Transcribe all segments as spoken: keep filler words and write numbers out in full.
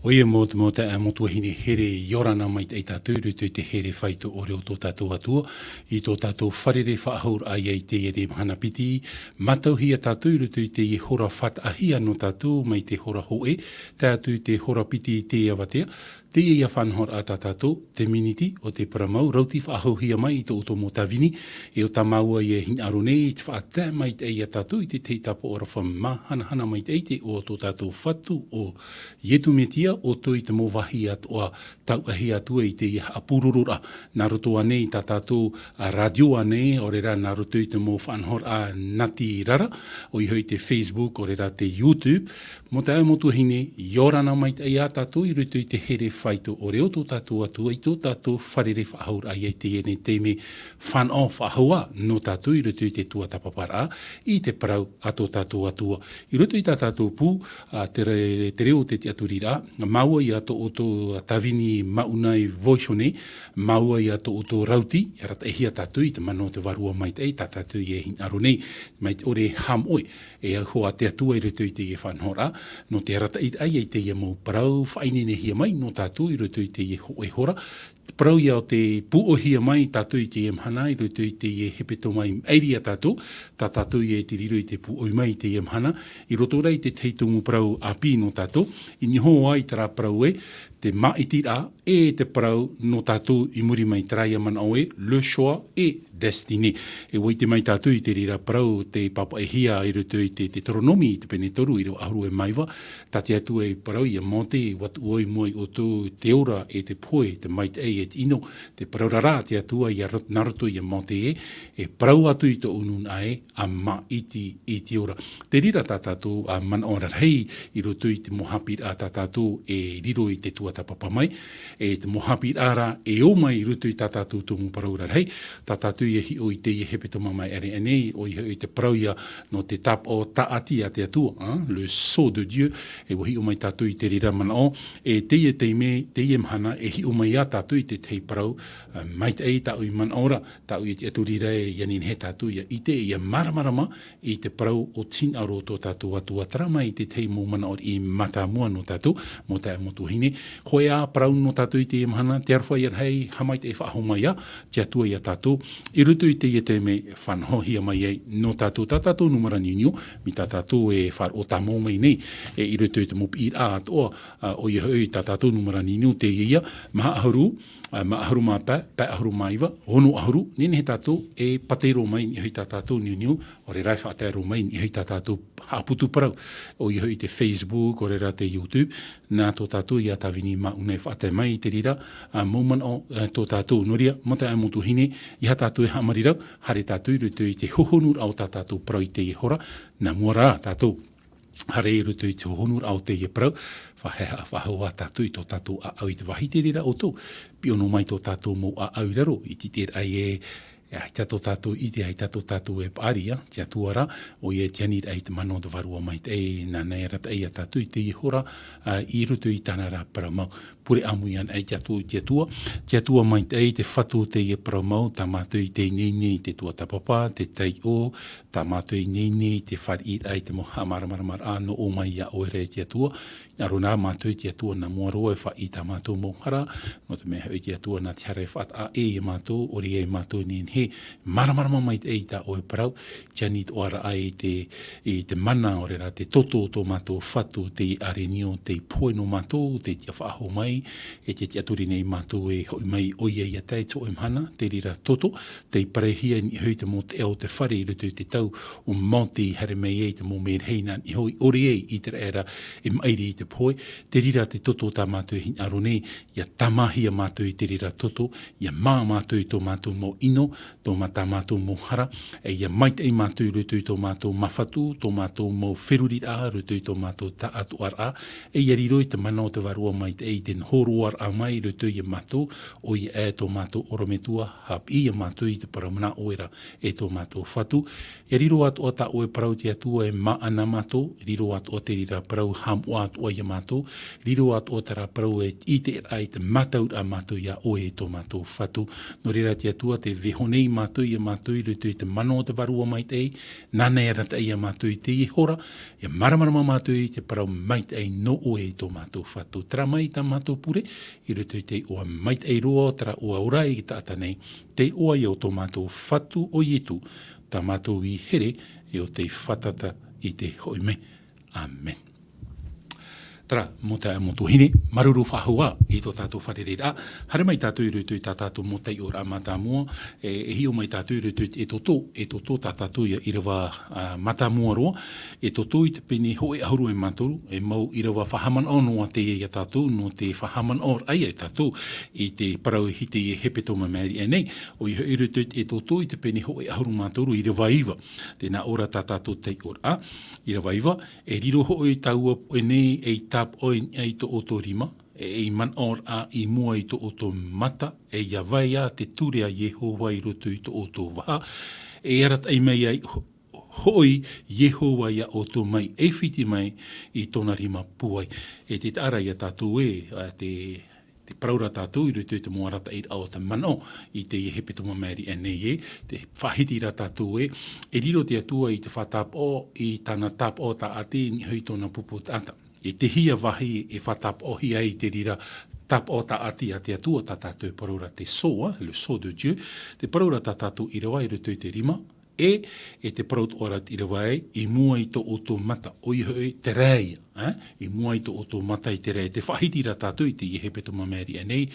ʻOia mau te mau taeaʻe, mau tuahine here, ʻia ora na maitaʻi tātou i roto i te here faito ʻore o tō tātou Atua, i tō tātou fārerei faʻahou raʻa i teie mahana piti, mātauhia tātou i roto i teie hora faʻataʻahia nō tātou mai te hora hōʻē, tae atu i te hora piti i teie avatea, teie ïa faʻanahoraʻa tā tātou, te miniti o te parau mau, rauti faʻahouhia mai i tō ʻoutou mau tāvini, e ʻo tā māua ïa e hinaʻaro nei, i te faʻatae maitaʻi ia tātou i te tahi tāpaʻo aroha māhanahana maitaʻi i te iʻoa o tō tātou Fatu ʻo Iesu Mesia, ʻo tō i te mau vāhi atoʻa tauʻahia atu ai i teie haʻapūrororaʻa. Nā roto ānei i tā tātou, ā, rātio ānei, ʻaore rā nā roto i te mau faʻanahoraʻa natirara, ʻoia hoʻi te Facebook, ʻaore rā te YouTube, mau taeaʻe mau tuahine, ʻia ora na maitaʻi ia tātou i roto i te here faito ʻore o tō tātou Atua, i tō tātou fārerei faʻahou raʻa i teie nei taime fānaʻo faʻahou ā nō tātou i roto i te tuatāpaparaʻa, i te parau a tō tātou Atua. I roto i tā tātou pū, ā, te re-, te reo o te tiʻaturiraʻa, māua ïa tō ʻoutou tāvini maʻu nei vaiiho nei, māua ïa tō ʻoutou rauti, e arataʻihia tātou i te mana o te Vārua Maitaʻi, tā tātou ïa e hinaʻaro nei, mai te ʻore haʻamoʻe, e au hoʻi te Atua i roto i teie faʻanahoraʻa, nō te arataʻiraʻa i teie mau parau, faʻaineinehia mai nō tātou i roto i teie hōʻē hora, te parau ïa o te pūʻohia mai tātou i teie mahana, i roto i teie hepetoma i maʻiri ia tātou, tā tātou ïa e te riro i te pūʻoi mai i teie mahana, i roto rā i te tahi tumu parau ʻāpī nō tātou, i niho ai terā parau ē, te māʻitiraʻa, e te parau nō tātou i muri mai terā ïa manaʻo ē, le choix est destiné. E ʻua ʻite mai tātou i te reira parau tei pāpaʻihia i roto i te, te Teuteronomi i te pene toru, ʻīrava ʻahuru e mā iva, tā te Atua i parau ia Mōte, ʻua tuʻu i mua ia ʻoutou te ora e te pohe, te maitaʻi e te ʻino, te parau ra a te Atua ia rot-, nā roto ia Mōte ē, e parau atu i tōʻu nūnaʻa ē, ʻa māʻiti i te ora. Te reira tā tātou, ā, manaʻo rarahi i roto i te mau haʻapiʻiraʻa tā tātou e riro i te tuatāpapa mai, e te mau haʻapiʻiraʻa ra e ō mai i roto i tā tātou tumu parau rarahi, tā tātou ïa e hiʻo i teie hepetoma mai ʻāreʻa nei, ʻoia hoʻi te parau ïa nō te tāpaʻo tāʻati a te Atua, ā, le sceau de Dieu, e ʻua hiʻo mai tātou i te reira manaʻo, e teie taime, teie mahana, e hiʻo mai ia tātou i te tahi parau, ā, maitaʻi tāʻu i manaʻo ra, tāʻu i te tiʻaturiraʻa e nehenehe tātou ʻia ʻite, ʻia māramarama i te parau o te hinaʻaro o tō tātou Atua, terā mai te tahi mau manaʻo riʻi mātāmua nō tātou, mau taeaʻe mau tuahine. Hōʻē ā parau nō tātou i teie mahana, te aroha ïa rahi, haʻamaitaʻi faʻahou mai ā te Atua ia tātou, i roto i teie taime fānaʻohia mai ai nō tātou, tā tātou nūmera niuniu, mai tā tātou e faʻaroʻo tāmau mai nei, e i roto i te mau piʻiraʻa atoʻa, ā, ʻoia hoʻi tā tātou nūmera niuniu teie ïa, maha ʻahuru, ā, maha ʻahuru mā pae, pae ʻahuru mā iva, ono ʻahuru, nehenehe tātou e pātei roa mai i niʻa iho i tā tātou niuniu, ʻaore rā e faʻatae roa mai i niʻa iho i tā tātou haʻaputu parau, ʻoia hoʻi te Facebook, ʻaore rā te YouTube, nā tō tātou ïa tāvini maʻu nei e faʻatae mai i te reira, ā, mau manaʻo, ā, tō tātou. Nō reira, mau taeaʻe mau tuahine, ʻeiaha tātou e haʻamarirau, haere tātou i roto i te hohonuraʻa o tā tātou parau i teie hora, nā mua rā tātou. Haere i roto i te hohonuraʻa o teie parau, faʻahehaʻa faʻahou ā tātou i tō tātou ʻāʻau i te vāhi, te reira ʻoutou, piʻo noa mai tō tātou mau ʻāʻau i raro, i te ʻite ra ē, ʻaita tō tātou ʻite, ʻaita tō tātou e paʻari ā, te Atua rā, ʻoia e tiʻa nei ra i te mana o te Vārua Maitaʻi, nāna e arataʻi ia tātou i teie hora, ā, i roto i tāna ra parau mau. Pure ʻāmui anaʻe tātou i te Atua, te Atua maitaʻi, te Fatu o teie parau mau, tā mātou i teie nei i te tuatāpapa, te taiʻo, tā mātou i teie nei i te fāriʻiraʻa i te mau haʻamāramaramaraʻa nō ʻō mai ia ʻoe ra e te Atua, ʻia ʻite rā mātou i te Atua nā mua roa e faʻaʻī i tā mātou mau hara, nō te mea hoʻi te Atua nā te hara e faʻataʻa ʻē ia mātou, ʻore ia mātou e nehenehe e māramarama maitaʻi i tā ʻoe parau, tiʻa nei atoʻa ra i te, i te mana, ʻaore rā te toto o tō mātou Fatu, tei ʻārenio, tei pohe nō mātou, tei tiʻa faʻahou mai, e te tiʻaturi nei mātou e hoʻi mai ʻoia ia tae i te hōʻē mahana, te reira toto, tei parehia i niʻa iho i te mau teʻa o te fare i roto i te tau o Mōte i haere mai ai te mau merahi nā niʻa iho i ʻore ai ʻĪteraʻera e maʻiri i te pohe, te reira te toto tā mātou e hinaʻaro nei, ʻia tāmāhia mātou i te reira toto, ʻia mā mātou i tō mātou mau ʻino, tō mā-, tā mātou mau hara, e ʻia maitaʻi mātou i roto i tō mātou māfatu, tō mātou mau feruriraʻa, roto i tō mātou taʻatoʻaraʻa, e ʻia riro i te mana o te Vārua Maitaʻi i te hōroaraʻa mai i roto ia mātou, ʻoia ʻā e tō mātou ʻorometua, haʻapiʻi ia mātou i te parau manaʻo ra e tō mātou Fatu. E riro atoʻa tā ʻoe parau te Atua e māʻa na mātou, e riro atoʻa te reira parau haʻamoʻa atoʻa ia mātou, riro atoʻa terā parau e ʻiteraʻa i te mātauraʻa mātou iā ʻoe e tō mātou Fatu. Nō reira te Atua, tē vaiiho nei mātou ia mātou i roto i te mana o te Vārua Maitaʻi, nāna e arataʻi ia mātou i teie hora, ia māramarama mātou i te parau maitaʻi nō ʻoe e tō mātou Fatu. Terā mai tā mātou pure, i roto i te iʻoa maitaʻi roa o terā ʻoe ora i te taʻata nei, te iʻoa ia o tō mātou Fatu ʻo Ietu, tā mātou i here, ʻe ʻo tei fātata i te hoʻi mai. Amen. Terā, mau taeaʻe, mau tuahine, māuruuru faʻahou ā i tō tātou fārereiraʻa. Haere mai tātou i roto i tā tātou mau taiʻoraʻa mātāmua, e, e hiʻo mai tātou i roto i te Exodo, Exodo tā tātou ia ʻīrava, ā, mātāmua roa, Exodo i te pene hōʻē ʻahuru e mā toru, e mau ʻīrava faʻahaʻamanaʻo noa teie ia tātou, nō te faʻahaʻamanaʻoraʻa ia tātou i te parau i te hepetoma maitaʻi nei, ʻoia hoʻi i roto i te Exodo i te pene hōʻē ʻahuru mā toru, ʻīrava iva. Tē nā ʻō ra tā tātou taiʻoraʻa, ʻīrava iva, e riro hoʻi tāua poʻe nei ei tāpaʻo i niʻa i tō ʻoutou rima, e ei manaʻoraʻa i mua i tō ʻoutou mata, e ʻia vai ā te ture a Iehova i roto i tō ʻoutou vaha, e arataʻi mai ai ho-, hoʻi Iehova ia ʻoutou mai, e fiti mai i tōna rima pūai. E te taʻa ra ia tātou ē, ā, te, te parau ra tātou i roto i te mau arataʻiraʻa o te manaʻo i teie hepetoma maitaʻi nei ē, tē faʻahiti ra tātou ē, e riro te Atua i te faʻatāpaʻo, i tāna tāpaʻo tāʻati, i niʻa hoʻi i tōna pupu taʻata. E tei hea vāhi e faʻatāpaʻohia ai te reira tāpaʻo tāʻati a te Atua, tā tātou e parau ra te sceau, le sceau de Dieu, tē parau ra tā tātou ʻīrava i roto i te rima, e, e tē parau atoʻa ra te ʻīrava ē, i mua i tō ʻoutou mata, ʻoia hoʻi, terā ia, ā, i mua i tō ʻoutou mata i terā, e tē faʻahiti ra tātou i teie hepetoma maitaʻi nei,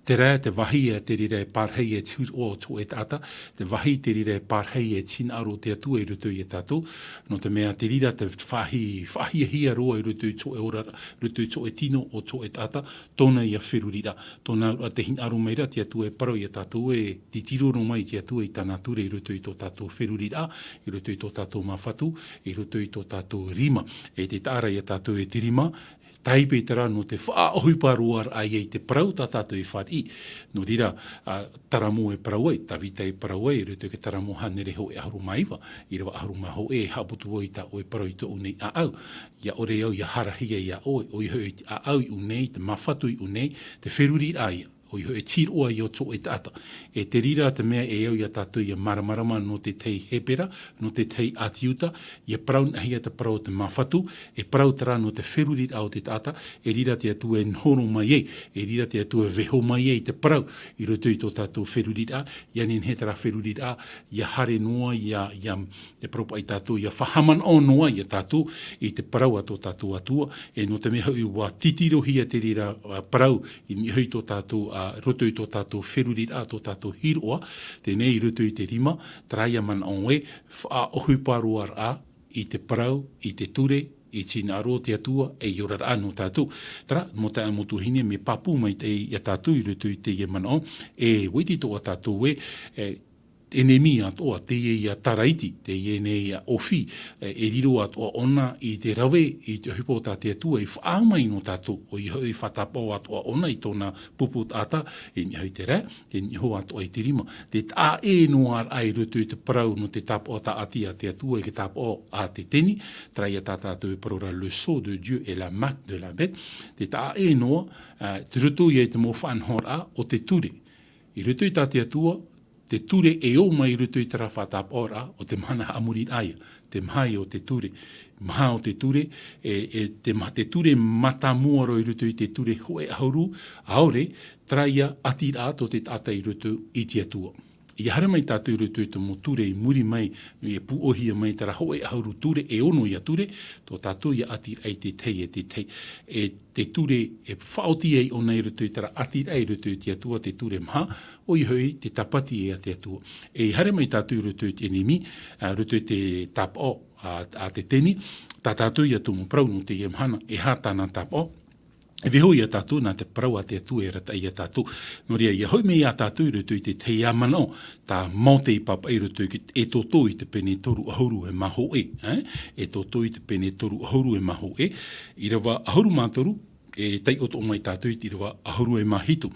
terā te vāhi ā te reira e pārahi e te hiroʻa o te hōʻē taʻata, te vāhi te reira e pārahi e te hinaʻaro o te Atua i roto ia tātou, nō te mea te reira tē faʻahi-, faʻahiahia roa i roto i te hōʻē ora, i roto i te hōʻē tino o te hōʻē taʻata, tōna ia feruriraʻa, tōna auraʻa tē hinaʻaro mai ra te Atua e parau ia tātou ē, titiro noa mai te Atua i tāna ture i roto i tō tātou feruriraʻa, i roto i tō tātou māfatu, i roto i tō tātou rima. E te taʻa ra ia tātou e te rima, tāipe terā nō te faʻaʻohiparaʻa ia i te parau tā tātou e fāriʻi. Nō reira, ā, Taramo e parau ai, Tavita e parau ai, i roto i te Taramo hānere hōʻē ʻahuru mā iva, ʻīrava ʻahuru mā hōʻē, e haʻaputu vau i tā ʻoe parau i tōʻu nei ʻāʻau. ʻIa ʻore au ʻia hārahia iā ʻoe, ʻoia hoʻi te ʻāʻau i ʻō nei, te māfatu i ʻō nei, te feruriraʻa ia, ʻoia hoʻi te hiroʻa ia o te hōʻē taʻata. E te reira te mea e au ia tātou ʻia māramarama nō te tahi Hepera, nō te tahi ʻĀti Iuta, ʻia parau-nahia te parau o te māfatu, e parau terā nō te feruriraʻa o te taʻata, e reira te Atua e noho mai ai, e reira te Atua e vaiiho mai ai te parau i roto i tō tātou feruriraʻa, ʻia nehenehe terā feruriraʻa ʻia haere noa, ʻia, ʻia, e parau paʻi tātou, ʻia faʻahaʻamanaʻo noa ia tātou i te parau a tō tātou Atua, e nō te mea hoʻi ʻua titirohia te reira, ā, parau i niʻa hoʻi i tō tātou, ā, roto i tō tātou feruriraʻa, tō tātou hiroʻa, teie nei i roto i te rima, terā ia manaʻo ē, faʻaʻohiparaʻa i te parau, i te ture, i te hinaʻaro o te Atua, e i oraraʻa nō tātou. Terā, mau taeaʻe, mau tuahine, mea pāpū maitaʻi ia tātou i roto i teie manaʻo, e ʻua ʻite atoʻa tātou ē, e, ʻenemi atoʻa, teie ia Taraiti, teie nei ia ʻōfī, e, e riro atoʻa ʻōna i te rave i te ʻohipa tā te Atua i faʻaau mai nō tātou, ʻoia hoʻi e faʻatāpaʻo atoʻa ʻōna i tōna pupu taʻata, i niʻa hoʻi i te rā, i niʻa hoʻi atoʻa i te rima. Tē taʻa ʻē noa ra i roto i te parau nō te tāpaʻo tāʻati a te Atua i te tāpaʻo a te teni, terā ia tā tātou e parau ra le sceau de Dieu et la marque de la bête, tē taʻa ʻē noa, ā, te roto ia i te mau faʻanahoraʻa o te ture. I roto i tā te Atua, te ture e ō mai i roto i terā faʻatāpaʻoraʻa o te mahana haʻamoriraʻa ia, te maha ia o te ture. Maha o te ture, e, e te ma-, te ture mātāmua roa i roto i te ture hōʻē ʻahuru, ʻaore, terā ia ʻātiraʻa tō te taʻata i roto i te Atua. ʻIa haere mai tātou i roto i te mau ture i muri mai, e pūʻohia mai terā hōʻē ʻahuru ture, e ono ia ture, tō tātou ia ʻātiraʻa i te tahi e te tahi. E te ture e faʻaoti ai ʻōna i roto i terā ʻātiraʻa i roto i te Atua, te ture maha, ʻoia hoʻi te tāpati ē a te Atua. E haere mai tātou i roto i te ʻenemi, ā, roto i te tāpaʻo, ā, a te teni, tā tātou ia tumu parau nō teie mahana, e aha tāna tāpaʻo, e vaiiho ia tātou nā te parau a te Atua e arataʻi ia tātou. Nō reira, ʻia hoʻi mai ia tātou i roto i te tahi manaʻo, tā Mōte i pāpaʻi i roto i te Exodo i te pene toru ʻahuru e mā hōʻē, ē? Exodo i te pene toru ʻahuru e mā hōʻē, ʻīrava ʻahuru mā toru, E taiʻo atoʻa mai tātou i te ʻīrava ʻahuru e mā hitu.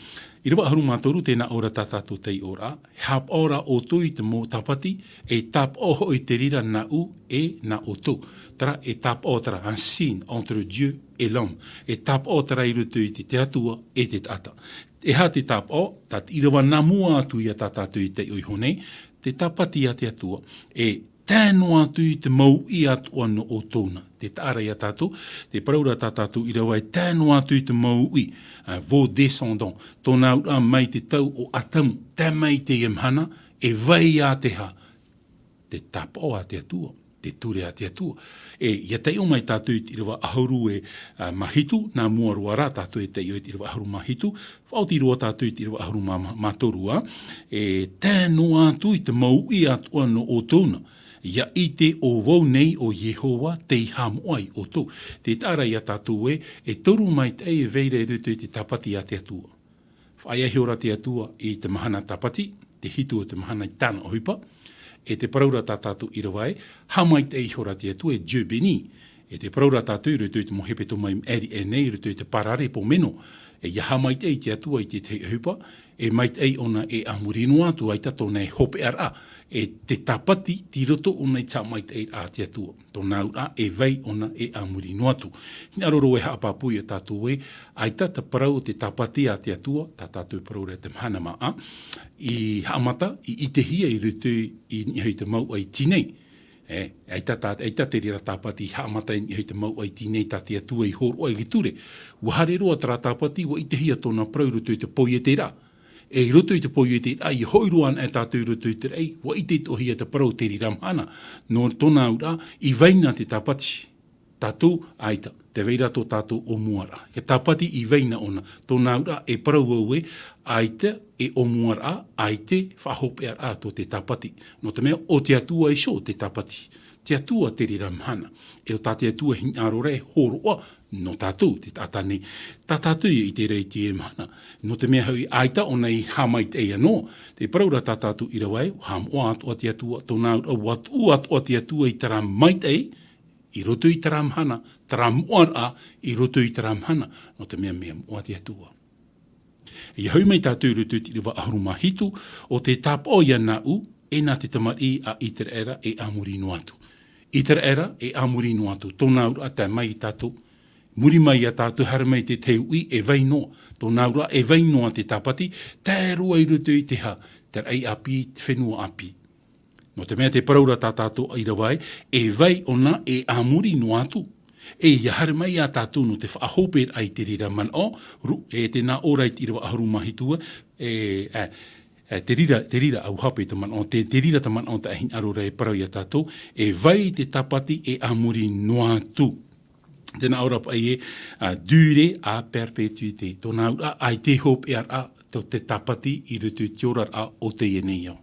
ʻĪrava ʻahuru mā toru, tē nā ʻō ra tā tātou taiʻoraʻa, e haʻapaʻo ra ʻoutou i te mau tāpati, e tāpaʻo hoʻi te reira nāʻu e nā ʻoutou. Terā, e tāpaʻo terā, un signe entre Dieu et l'homme. E tāpaʻo terā i roto i te, te Atua e te taʻata. E aha te tāpaʻo? Tā te ʻīrava nā mua atu ia tā tātou i taiʻo iho nei, te tāpati a te Atua, e tae noa atu i te mau uʻi atoʻa nō ʻoutou na. Tē taʻa ra ia tātou, tē parau ra tā tātou ʻīrava e tae noa atu i te mau uʻi, ā, vos descendants, tōna auraʻa mai te tau o Atamu, tae mai i teie mahana, e vai ā te aha? Te tāpaʻo a te Atua, te ture a te Atua. E, ʻia taiʻo mai tātou i te ʻīrava ʻahuru e, ā, mā hitu, nā mua roa rā tātou e taiʻo i te ʻīrava ʻahuru mā hitu, faʻaoti roa tātou i te ʻīrava ʻahuru mā, mā, mā toru, ā, e tae noa atu i te mau uʻi atoʻa nō ʻoutou na. ʻIa ʻite ʻo vau nei ʻo Iehova tei haʻamoʻa ia ʻoutou. Tē taʻa ra ia tātou ē, e toru maitaʻi e vai ra i roto i te tāpati a te Atua. Faʻaea ihora te Atua i te mahana tāpati, te hitu o te mahana i tāna ʻohipa, e tē parau ra tā tātou ʻīrava ē, haʻamaitaʻi ihora te Atua, e Dieu béni. E tē parau ra tātou i roto i te mau hepetoma i maʻiri aʻe nei, i roto i te paraleipomeno, e ʻia haʻamaitaʻi te Atua i te tahi ʻohipa, e maitaʻi ʻōna e a muri noa atu, ʻaita tōna e hopeʻaraʻa, e te tāpati, tei roto ʻōna i te haʻamaitaʻiraʻa a te Atua. Tōna auraʻa e vai ʻōna e a muri noa atu. Hinaʻaro roa e haʻapāpū ia tātou ē, ʻaita te parau o te tāpati a te Atua, tā tātou e parau ra te mahana māʻa, i haʻamata, i ʻitehia i roto i niʻa i te mouʻa i Tinei. E, ʻaita tā, ʻaita te reira tāpati i haʻamata i niʻa i te mouʻa i Tinei tā te Atua i hōroʻa i te ture. ʻUa haere roa terā tāpati, ʻua ʻitehia tōna parau i roto i te poieteraʻa. E i roto i te poieteraʻa, ʻia hoʻi roa anaʻe tātou i roto i te raʻi, ʻua ʻite atoʻahia te parau o te reira mahana, nō tōna auraʻa, i vai na te tāpati. Tātou, ʻaita, tē vai ra tō tātou ʻōmuaraʻa. Te tāpati i vai na ʻōna, tōna auraʻa e parau au ē, ʻaita e ʻōmuaraʻa, ʻaita e faʻahopeʻaraʻa tō te tāpati. Nō te mea, ʻo te Atua iho te tāpati. Te Atua te reira mahana. E ʻo tā te Atua hinaʻaro ra e hōroʻa, nō tātou, te taʻata nei. Tā tātou ia ʻite ra i teie mahana. Nō te mea hoʻi, ʻaita ʻōna i haʻamaitaʻi anō, tē parau ra tā tātou ʻīrava ē, ʻua haʻamoʻa atoʻa te Atua, tōna auraʻa, ʻua tuʻu atoʻa te Atua i terā maitaʻi, i roto i terā mahana, terā moʻaraʻa, i roto i terā mahana, nō te mea mea moʻa te Atua. ʻIa hoʻi mai tātou i roto i te ʻīrava ʻahuru mā hitu, ʻo tē tāpaʻo ia nāʻu, e nā te tamariʻi a ʻĪteraʻera e a muri noa atu. ʻĪteraʻera e a muri noa atu, tōna auraʻa tae mai ia tātou. Muri mai ia tātou, haere mai te tahi uʻi e vai noa, tōna auraʻa e vai noa te tāpati, tae roa i roto i te aha, te raʻi ʻāpī, te fenua ʻāpī. Nō te mea tē parau ra tā tātou ʻīrava ē, e vai ʻōna e a muri noa atu. E ʻia haere mai ia tātou nō te faʻahoperaʻa i te reira manaʻo, ru-, e tē nā ʻō ra i te ʻīrava ʻahuru mā hitu, e, e, e, te reira, te reira ʻau hape i te manaʻo, te, te reira te manaʻo tā e hinaʻaro ra e parau ia tātou, e vai te tāpati e a muri noa atu. Tē nā ʻō ra paʻi ē, a, durée à perpétuité. Tōna auraʻa, ʻaita e hopeʻaraʻa tō te tāpati i roto i te oraraʻa o teie nei ao.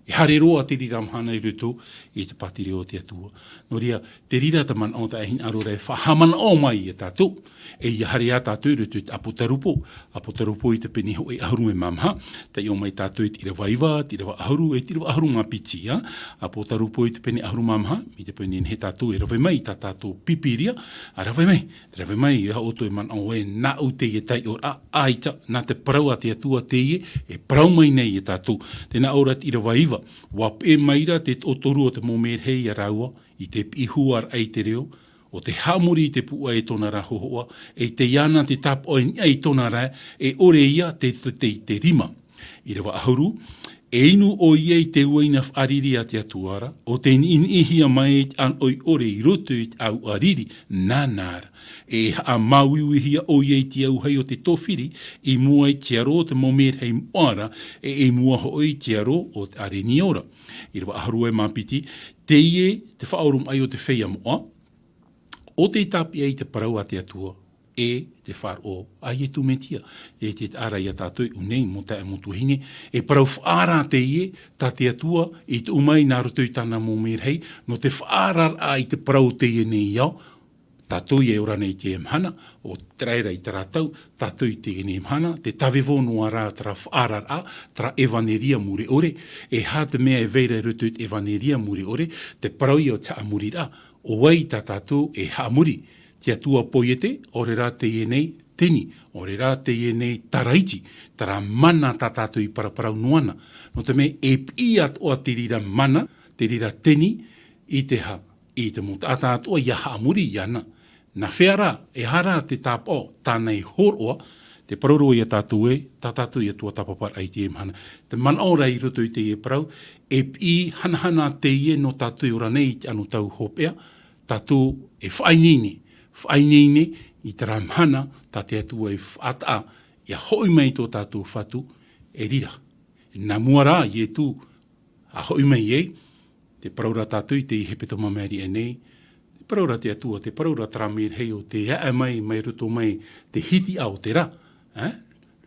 E haere roa te reira mahana i roto i te pātireia o te Atua. Nō reira, te reira te manaʻo tā e hinaʻaro ra e faʻahaʻamanaʻo mai ia tātou. E ʻia haere ā tātou i roto i te ʻApotarupo. ʻApotarupo i te pene hōʻē ʻahuru e mā maha. Taiʻo mai tātou i te ʻīrava iva, te ʻīrava ʻahuru, e te ʻīrava ʻahuru mā piti, ā. ʻApotarupo i te pene ʻahuru mā maha, i te pene nehenehe tātou e rave mai tā tātou Pīpīria, ā, rave mai. Rave mai, ʻia ʻoutou e manaʻo ē, nāʻu teie taiʻoraʻa, ʻaita, nā te parau a te Atua teie, e parau mai nei ia tātou. Tē nā ʻō ra te ʻīrava iva, ʻua peʻe mai ra te toʻotoru o te mau merahi ia rāua, i te piʻi hua raʻa i te reo, ʻo te haʻamori i te pūʻoa e tōna ra hōhoʻa, e tei iāna te tāpaʻo i niʻa i tōna ra, e ʻore ia te, te, te, te rima. ʻĪrava ʻahuru, e inu ʻoia i te uaina faʻariri a te Atua ra, ʻo tei niʻiniʻihia mai te ʻānoʻi ʻore i roto i te ʻāuʻa riri, nānā ra. E haʻamāuiuihia ʻoia i te auahi o te tōfiri, i mua i te aro o te mau merahi moʻa ra, e i mua hoʻi i te aro o te ʻārenio ra. ʻĪrava ʻahuru e mā piti, teie te faʻaoromaʻi o te feiā moʻa, ʻo tei tāpeʻa i te parau a te Atua, e te faʻaroʻo a Ietu Metia, e tē taʻa ra ia tātou i ʻō nei, mau taeaʻe, mau tuahine, e parau faʻaara teie, tā te Atua, i tuʻu mai nā roto i tāna mau merahi, nō te faʻaararaʻa i te parau o teie nei ao, tātou ia ora nei i teie mahana, ʻo terā ra i terā tau, tātou i teie nei mahana, tē tāvevo noa ra terā faʻaararaʻa, terā ʻevaneria mure ʻore, e aha te mea e vai ra i roto i te ʻevaneria mure ʻore, te parau ia o te haʻamoriraʻa, ʻo vai tā tātou e haʻamori, te Atua Poiete, ʻaore rā teie nei Teni, ʻaore rā teie nei Taraiti, terā mana tā tātou i paraparau noa na. Nō te mea e piʻi atoʻa te reira mana, te reira Teni, i te hā, i te mau taʻata atoʻa ʻia haʻamori iāna. Nā hea rā, e aha rā te tāpaʻo, tāna e hōroʻa, te parau ra ia tātou ē, tā tātou ia tuatāpaparaʻa i teie mahana. Te manaʻo ra i roto i teie parau, e piʻi hanahana teie nō tātou e ora nei i te anotau hopeʻa, tātou e faʻaineine, faʻaineine i terā mahana, tā te Atua e faʻataʻa, ʻia hoʻi mai tō tātou Fatu, e reira. Nā mua rā, Ietu, ʻa hoʻi mai ai, te parau ra tātou i te hepetoma maʻiri aʻe nei, te parau ra te Atua, te parau ra terā merehei ʻo tē aʻe mai, mai roto mai, te hitiʻa o te rā, eh?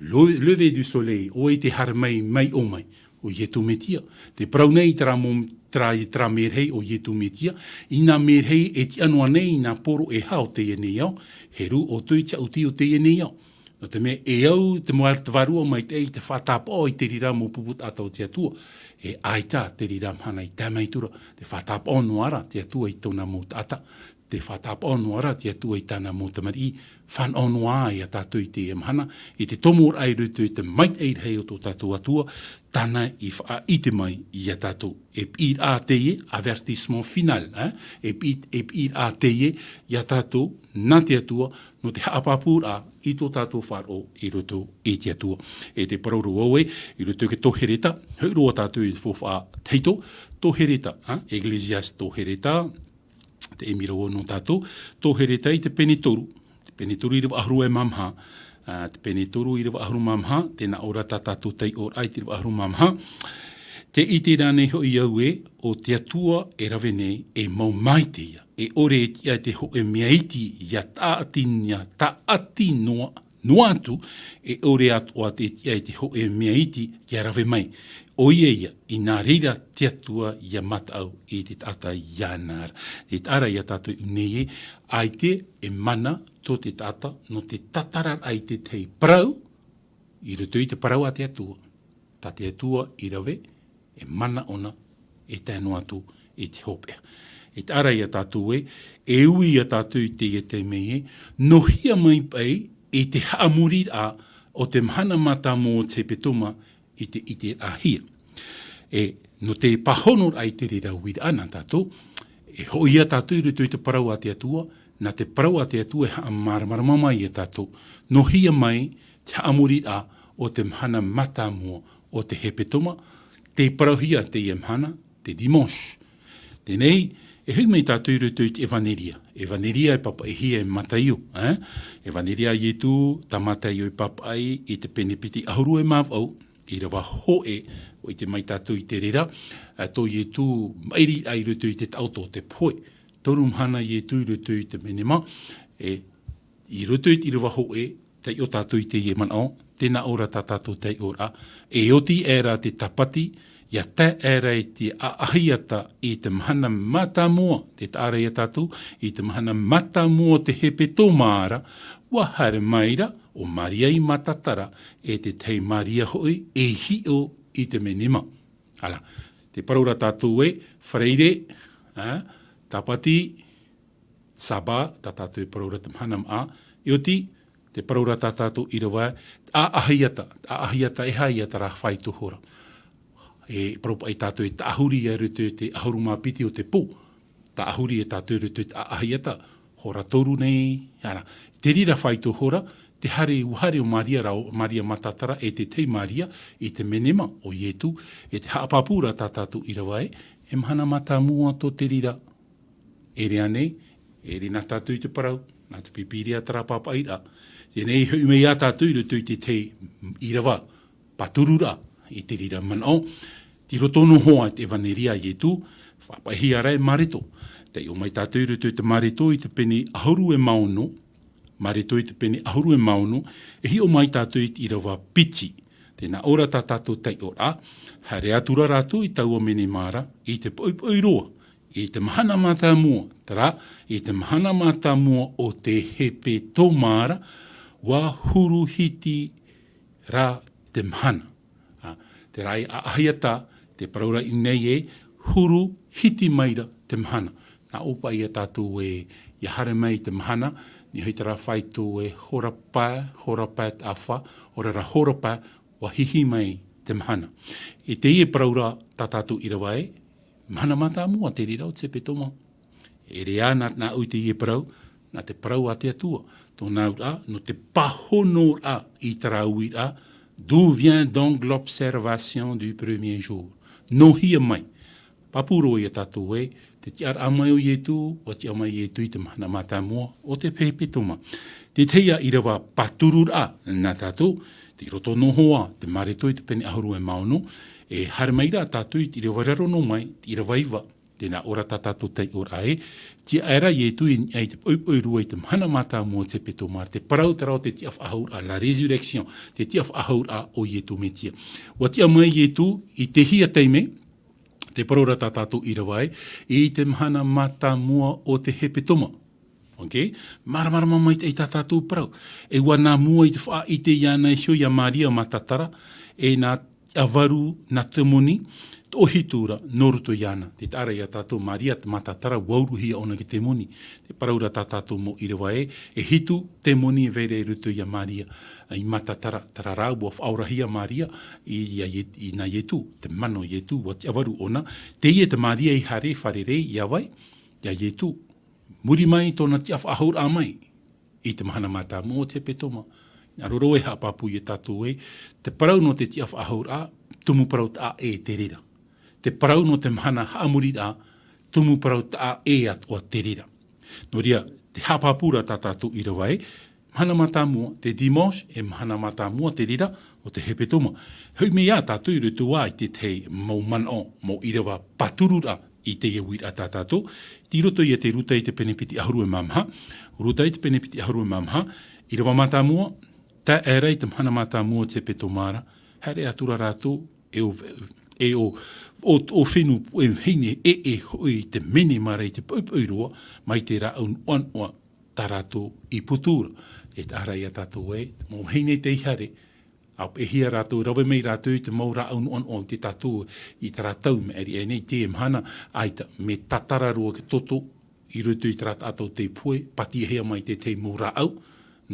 Le, lever du soleil, ʻo vai tē haere mai, mai ʻō mai, ʻo Ietu Metia. Te parau nei i terā mo-, terā, i terā merehei ʻo Ietu Metia, i nā merehei e tiʻa noa nei, i nā poro e hā o teie nei ao, he rū ʻoutou i te haʻuti o teie nei ao. Nō te mea, e au te mau, te Vārua Maitaʻi i te faʻatapaʻo i te reira mau pupu taʻata o te Atua, e ʻaita te reira mahana i tae mai atu ra, te faʻatapaʻo noa ra te Atua i tōna mau taʻata, te faʻatapaʻo noa ra te Atua i tāna mau tamariʻi, fānaʻo noa ia tātou i teie mahana, i te tomoraʻa i roto i te maitaʻi rahi o tō tātou Atua, tāna i faʻaʻite mai ia tātou. E piʻiraʻa teie, avertissement final, eh? E piʻi, e piʻiraʻa teie ia tātou, nā te Atua, nō te haʻapāpūraʻa i tō tātou faʻaroʻo i roto i te Atua. E te parau ra vau ē, i roto i te tō Hereta, hoʻi roa tātou i te faufaʻa tahito, tō Hereta, eh? Ecclésiaste tō Hereta, te ʻimi ra vau nō tātou, tō Hereta i te pene toru, te pene toru ʻīrava ʻahuru e mā maha, ā, te pene toru ʻīrava ʻahuru mā maha, tē nā ʻō ra tā tātou taiʻoraʻa i te ʻīrava ʻahuru mā maha. Tē ʻite ra nei hoʻi au ē, ʻo te Atua e rave nei, e mau maitaʻi ia, e ʻore e tiʻa i te hōʻē mea iti, ʻia tāʻati, ʻia tāʻati noa, noa atu, e ʻore atoʻa e tiʻa i te hōʻē mea iti, ʻia rave mai. ʻOia ia, i nā reira te Atua ʻia mataʻu i te taʻata iāna ra. E taʻa ra ia tātou i ʻō nei ē, ʻaita e mana tō te taʻata, nō te tātararaʻa i te tahi parau, i roto i te parau a te Atua. Tā te Atua i rave, e mana ʻōna, e tae noa atu i te hopeʻa. E taʻa ra ia tātou ē, e ui ia tātou i teie taime ē, nō hea mai paʻi i te haʻamoriraʻa o te mahana mātāmua o te hepetoma i te ʻiteraʻahia. E, nō te pāhonoraʻa i te reira uiraʻa nā tātou, e hoʻi ia tātou i roto i te parau a te Atua, nā te parau a te Atua e haʻamāramarama mai ia tātou. Nō hea mai te haʻamoriraʻa o te mahana mātāmua o te hepetoma, tē parauhia teie mahana, te dimanche. Teie nei, e hoʻi mai tātou i roto i te ʻEvaneria. ʻEvaneria e pāpaʻihia e Mataio, eh? ʻEvaneria a Ietu, tā Mataio i pāpaʻi i te pene piti ʻahuru e mā vaʻu, ʻīrava hōʻē, ʻua ʻite mai tātou i te reira, ā, tō Ietu maʻiriraʻa i roto i te taʻoto o te pohe. Toru mahana Ietu i roto i te menema, e, i roto i te ʻīrava hōʻē, taiʻo tātou i teie manaʻo, tē nā ʻō ra tā tātou taiʻoraʻa, e oti aʻera te tāpati, ʻia tae aʻera i te ʻaʻahiata i te mahana mātāmua, tē taʻa ra ia tātou, i te mahana mātāmua o te hepetoma ra, ʻua haere mai ra, ʻo Maria i Matalara, e te tahi Maria hoʻi, e hiʻo i te menema. Ara, tē parau ra tātou ē, Faraire, ā, Tāpati, Sābā, tā tātou e parau ra te mahana māʻa, e oti, tē parau ra tā tātou ʻīrava, ʻaʻahiata, ʻaʻahiata e aha ia terā faito hora. E parau paʻi tātou e taʻahuri i roto i te ʻahuru mā piti o te pō, taʻahuri e tātou i roto i te ʻaʻahiata, hora toru nei, ara. Te reira faito hora, te haere, ʻua haere ʻo Maria ra, ʻo Maria Matalara, e te tahi Maria, i te menema, ʻo Ietu, e te haʻapāpū ra tā tātou ʻīrava ē, e mahana mātāmua tō te reira. ʻEʻere ānei, ʻeʻere nā tātou i te parau, nā te Pīpīria terā pāpaʻiraʻa. Teie nei, hoʻi mai ia tātou i roto i te tahi ʻīrava, pātururaʻa, i te reira manaʻo, tei roto noa hoʻi te ʻEvaneria a Ietu, pāpaʻihia ra e Mareto. Taiʻo mai tātou i roto i te Mareto i te pene ʻahuru e mā ono, Mareto i te pene ʻahuru e mā ono, e hiʻo mai tātou i te ʻīrava piti. Tē nā ʻō ra tā tātou taiʻoraʻa, haere atu ra rātou i taua menema ra, i te poʻipoʻi roa, i te mahana mātāmua, terā, i te mahana mātāmua o te hepetoma ra, ʻua huru hiti ra te mahana. Ā, terā e ʻaʻahiata, tē parau ra i ʻō nei ē, huru hiti mai ra te mahana. Nā ʻō paʻi ia tātou ē, ia haere mai te mahana, nō te hōʻē terā faito e hora pae, hora pae taʻafa, ʻaore rā hora pae, ʻua hihi mai te mahana. I teie parau ra tā tātou ʻīrava ē, mahana mātāmua te reira o te hepetoma. E ʻere ā nā, nāʻu i teie parau, nā te parau a te Atua, tōna auraʻa, nō te pāhonoraʻa i terā uiraʻa, d'où vient donc l'observation du premier jour? Nō hea mai? Pāpū roa ia tātou ē, te tiʻaraʻa mai o Ietu, ʻua tiʻa mai Ietu i te mahana mātāmua o te hepetoma. Te tahi ā ʻīrava pātururaʻa nā tātou, tei roto noa ā, te Mareko i te pene ʻahuru e mā ono, e haere mai rā tātou i te ʻīrava raro noa mai, te ʻīrava iva, tē nā ʻō ra tā tātou taiʻoraʻa ē, tiʻa aʻera Ietu i niʻa i te poʻipoʻi rua i te mahana mātāmua o te hepetoma, te parau terā o te tiʻafaʻahouraʻa, la résurrection, te tiʻafaʻahouraʻa o Ietu Metia. ʻUa tiʻa mai Ietu i te hea taime, te parau ra tā tātou ʻīrava ē, i te mahana mātāmua o te hepetoma. Ok? Māramarama maitaʻi tā tātou parau. E ʻua nā mua i te faʻaʻite iāna iho ia Maria Matatara, e nā ʻavaru nā Temoni, toʻohitu ra, nō roto iāna. Tē taʻa ra ia tātou Maria Matatara, ʻua uruhia ʻōna e te temoni. Te parau ra tā tātou mau ʻīrava ē, e hitu temoni e vai ra i roto ia Maria, i Matatara, terā rā, ʻua faʻaorahia Maria, i, ia Ie-, i nā Ietu, te mana o Ietu, ʻua tiʻavaru ʻōna, teie te Maria i haere, fārerei, ia vai, ia Ietu. Muri mai tōna tiʻafaʻahouraʻa mai, i te mahana mātāmua o te hepetoma. Nā roro e haʻapāpū ia tātou ē, te parau nō te tiʻafaʻahouraʻa, tumu parau taʻa ʻē te reira. Te parau nō te mahana haʻamoriraʻa, tumu parau taʻa ʻē atoʻa te reira. Nō reira, te haʻapāpū ra tā tātou ʻīrava ē, mahana mātāmua, te dimanche, e mahana mātāmua te reira o te hepetoma. Hoʻi mai ā tātou i roto ā i te tahi mau manaʻo, mau ʻīrava pātururaʻa i teie uiraʻa tā tātou, tei roto ia te Ruta i te pene piti ʻahuru e mā maha, Ruta i te pene piti ʻahuru e mā maha, ʻīrava mātāmua, tae aʻera i te mahana mātāmua o te hepetoma ra, haere atu ra rātou, e ʻo, e ʻo, ʻo, ʻo fenua puʻe vahine ʻē, ʻē hoʻi te menemara i te poʻipoʻi roa, mai te rāʻau noʻanoʻa tā rātou i putu ra. E taʻa ra ia tātou ē, mau vahine tei haere, ʻa pēhea rātou, rave mai rātou i te mau rāʻau noʻanoʻa o te tātou i terā tau maʻiri aʻe nei, teie mahana, ʻaita, mea tātara roa te toto, i roto i terā taʻata tei pohe, pātiahia mai te tahi mau rāʻau,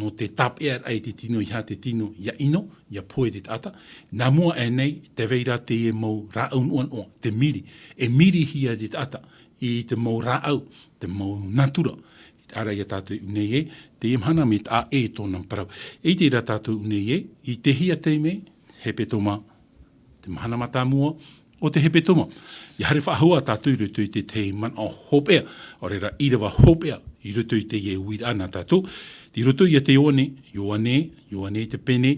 nō te tāpeʻaraʻa i te tino, ʻeiaha te tino, ʻia ʻino, ʻia pohe te taʻata. Nā mua aʻe nei, tē vai ra teie mau rāʻau noʻanoʻa, te miri, e mirihia te taʻata, i te mau rāʻau, te mau natura. I taʻa ra ia tātou i ʻō nei ē, teie mahana mea taʻa ʻē tōna parau. E ʻite ra tātou i ʻō nei ē, i te hea taime, hepetoma, te mahana mātāmua o te hepetoma. ʻIa haere faʻahou ā tātou i roto i te tahi manaʻo hopeʻa, ʻaore rā ʻīrava hopeʻa, i roto i teie uiraʻa nā tātou. Tei roto ia te Ioane, Ioane, Ioane i te pene,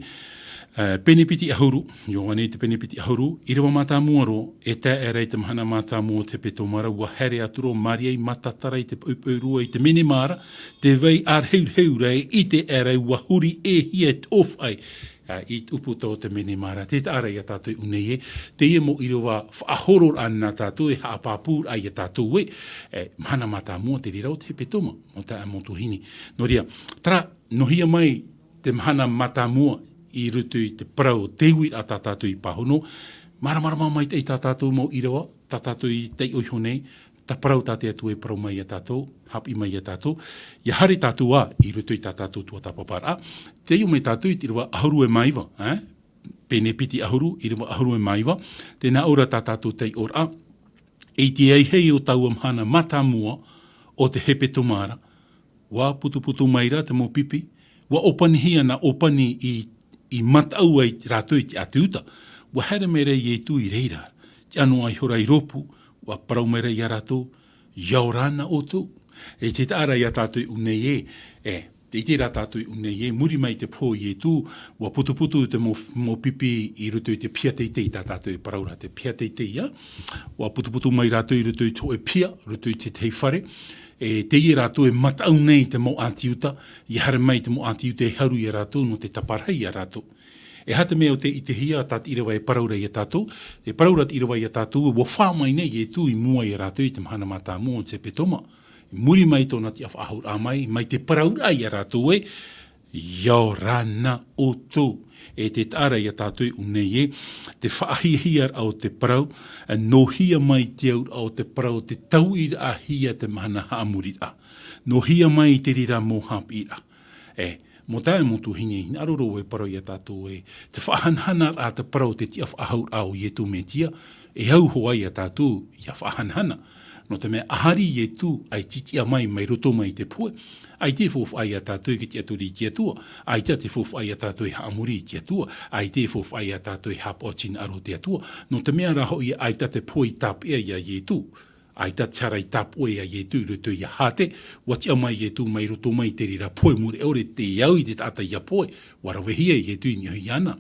ā, pene piti ʻahuru, Ioane i te pene piti ʻahuru, ʻīrava mātāmua roa, e tae aʻera i te mahana mātāmua o te hepetoma ra, ʻua haere atu ra Maria i Matatara i te poʻipoʻi rua i te menemara, tē vai ʻārehurehu ra e ʻite aʻera ʻua huri ʻē hia e te ʻōfaʻi, ā, i te ʻūputa o te menemara, tē taʻa ra ia tātou i ʻō nei ē, teie mau ʻīrava faʻahororaʻa nā tātou e haʻapāpūraʻa ia tātou ē, e, mahana mātāmua te reira o te hepetoma, mau taeaʻe, mau tuahine. Nō reira, terā, nō hea mai te mahana mātāmua i roto i te parau o te uiraʻa tā tātou i pāhono, māramarama maitaʻi tā tātou mau ʻīrava, tā tātou i taiʻo iho nei, te parau tā te Atua e parau mai ia tātou, haʻapiʻi mai ia tātou, ʻia haere tātou ā, i roto i tā tātou tuatāpaparaʻa, taiʻo mai tātou i te ʻīrava ʻahuru e mā iva, ē? Pene piti ʻahuru, ʻīrava ʻahuru e mā iva, tē nā ʻō ra tā tātou taiʻoraʻa, i te ahiahi o taua mahana mātāmua o te hepetoma ra, ʻua putuputu mai ra te mau pipi, ʻua ʻōpanihia nā ʻōpani i, i mataʻu ai rātou i te ʻāti Iuta, ʻua haere mai ra Ietu i reira, tē ʻanoʻa iho ra i rōpū, ʻua parau mai ra ia rātou, ʻia ora na ʻoutou. E tē taʻa ra ia tātou i ʻō nei ē, e, tē ʻite ra tātou i ʻō nei ē, muri mai te pohe o Ietu, ʻua putuputu te mau, mau pipi i roto i te piha teitei, tā tātou e parau ra te piha teitei, ā, ʻua putuputu mai rātou i roto i te hōʻē piha, roto i te tahi fare, e teie rātou e mataʻu nei te mau ʻāti Iuta, ʻia haere mai te mau ʻāti Iuta e haru ia rātou nō te taparahi ia rātou. E aha te mea o tē ʻitehia tā te ʻīrava e parau ra ia tātou, e parau ra te ʻīrava ia tātou, ʻua fā mai nei Ietu i mua ia rātou i te mahana mātāmua o te hepetoma. I muri mai tōna tiʻafaʻahouraʻa mai, mai te parauraʻa ia rātou ē, ʻIa ora na ʻoutou. E te taʻa ra ia tātou i ʻō nei ē, te faʻahiahia raʻa o te parau, e nō hea mai te auraʻa o te parau, te tauiraʻahia te mahana haʻamoriraʻa. Nō hea mai te reira mau haʻapiʻiraʻa. E, mau taeaʻe mau tuahine, hinaʻaro roa e parau ia tātou ē, te faʻahanahana raʻa te parau, te tiʻafaʻahouraʻa o Ietu Metia, e au hoʻi ia tātou ʻia faʻahanahana. Nō te mea ʻaita Ietu, ʻaita i tiʻa mai, mai roto mai i te pohe, ʻaita e faufaʻa ia tātou i te tiʻaturi i te Atua, ʻaita e faufaʻa ia tātou e haʻamori i te Atua, ʻaita e faufaʻa ia tātou e haʻapaʻo i te hinaʻaro o te Atua. Nō te mea rā hoʻi ʻaita te pohe i tāpeʻa ia Ietu, ʻaita te hara i tāpoʻe ia Ietu i roto ia Hāte, ʻua tiʻa mai Ietu mai roto mai i te reira pohe mure ʻore, te au i te taʻata ʻia pohe, ʻua ravehia Ietu i niʻa iāna.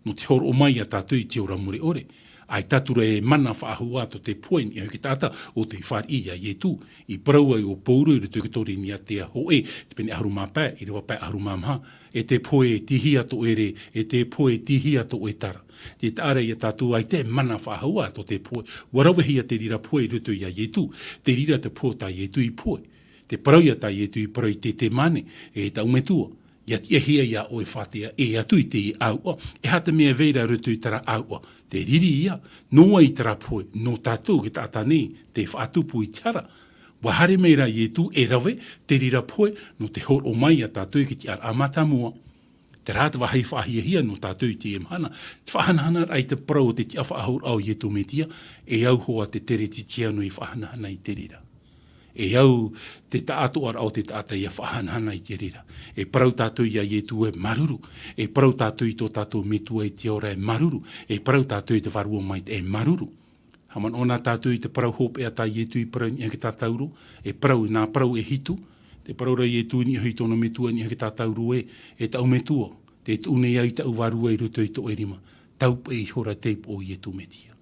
Nō te hōroʻa mai ia tātou i te ora mure ʻore. ʻAita atu ra e mana faʻahou ā tō te pohe i niʻa i te taʻata ʻo tei fāriʻi ia Ietu. I parau ai ʻo Pauro i roto i te Korinetia hōʻē, te pene ʻahuru mā pae, ʻīrava pae ʻahuru mā maha, e te pohe, tei hea tō ʻoe rē, e te pohe, tei hea tō ʻoe tara. Te taʻa ra ia tātou ʻaita e mana faʻahou ā tō te pohe. ʻUa ravehia te reira pohe i roto ia Ietu, te reira te pohe tā Ietu i pohe. Te parau ia tā Ietu i parau i ʻetesemane, e taʻu Metua, ʻia tiʻahia ia ʻoe e fātea, e ʻaita atu i te ʻāuʻa, e aha te mea e vai ra i roto i terā ʻāuʻa. Te riri ia, nō vai terā pohe, nō tātou te taʻata nei, tei faʻatupu i te hara. ʻUa haere mai rā Ietu e rave te reira pohe, nō te hōroʻa mai ia tātou i te tiʻaraʻa mātāmua. Terā te vāhi faʻahiahia nō tātou i teie mahana, te faʻahanahana raʻa i te parau o te tiʻafaʻahouraʻa o Ietu Metia, e au hoʻi te Kerisetiano i faʻahanahana i te reira. E au te taʻatoʻaraʻa o te taʻata ʻia faʻahanahana i te reira. E parau tātou ia Ietu e māuruuru. E parau tātou i tō tātou Metua i te ao ra e māuruuru. E parau tātou i te Vārua Maitaʻi e māuruuru. Haʻamanaʻo na tātou i te parau hopeʻa tā Ietu i parau i niʻa i te tātauro. E parau, nā parau e hitu. Te parau ra Ietu i niʻa i tōna Metua i niʻa i te tātauro ē, e taʻu Metua, tē tuʻu nei au i taʻu Vārua i roto i tō ʻoe rima. Tau paʻi ihora te ipo o Ietu Metia.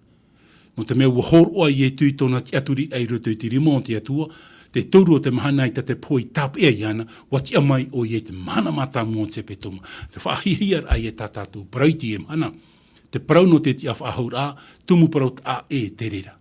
Nō te mea ʻua hōroʻa Ietu i tōna tiʻaturiraʻa i roto i te rima o te Atua, te toru o te mahana ʻaita te pohe i tāpeʻa iāna, ʻua tiʻa mai ʻoia i te mahana mātāmua o te hepetoma. Te faʻahiahia raʻa ia tā tātou parau i teie mahana. Te parau nō te tiʻafaʻahouraʻa, tumu parau taʻa ʻē te reira.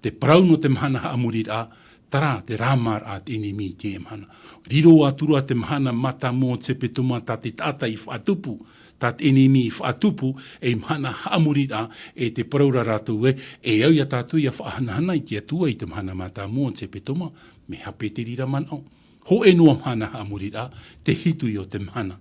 Te parau nō te mahana haʻamoriraʻa, terā te rāmāraʻa a te ʻenemi i teie mahana. Riro atu ra te mahana mātāmua o te hepetoma tā te taʻata i faʻatupu, tā te ʻenemi i faʻatupu, ei mahana haʻamoriraʻa, e te parau ra rātou ē, e au ia tātou ʻia faʻahanahana i te Atua i te mahana mātāmua o te hepetoma, mea hape te reira manaʻo. Hōʻē noa mahana haʻamoriraʻa, te hitu ïa o te mahana.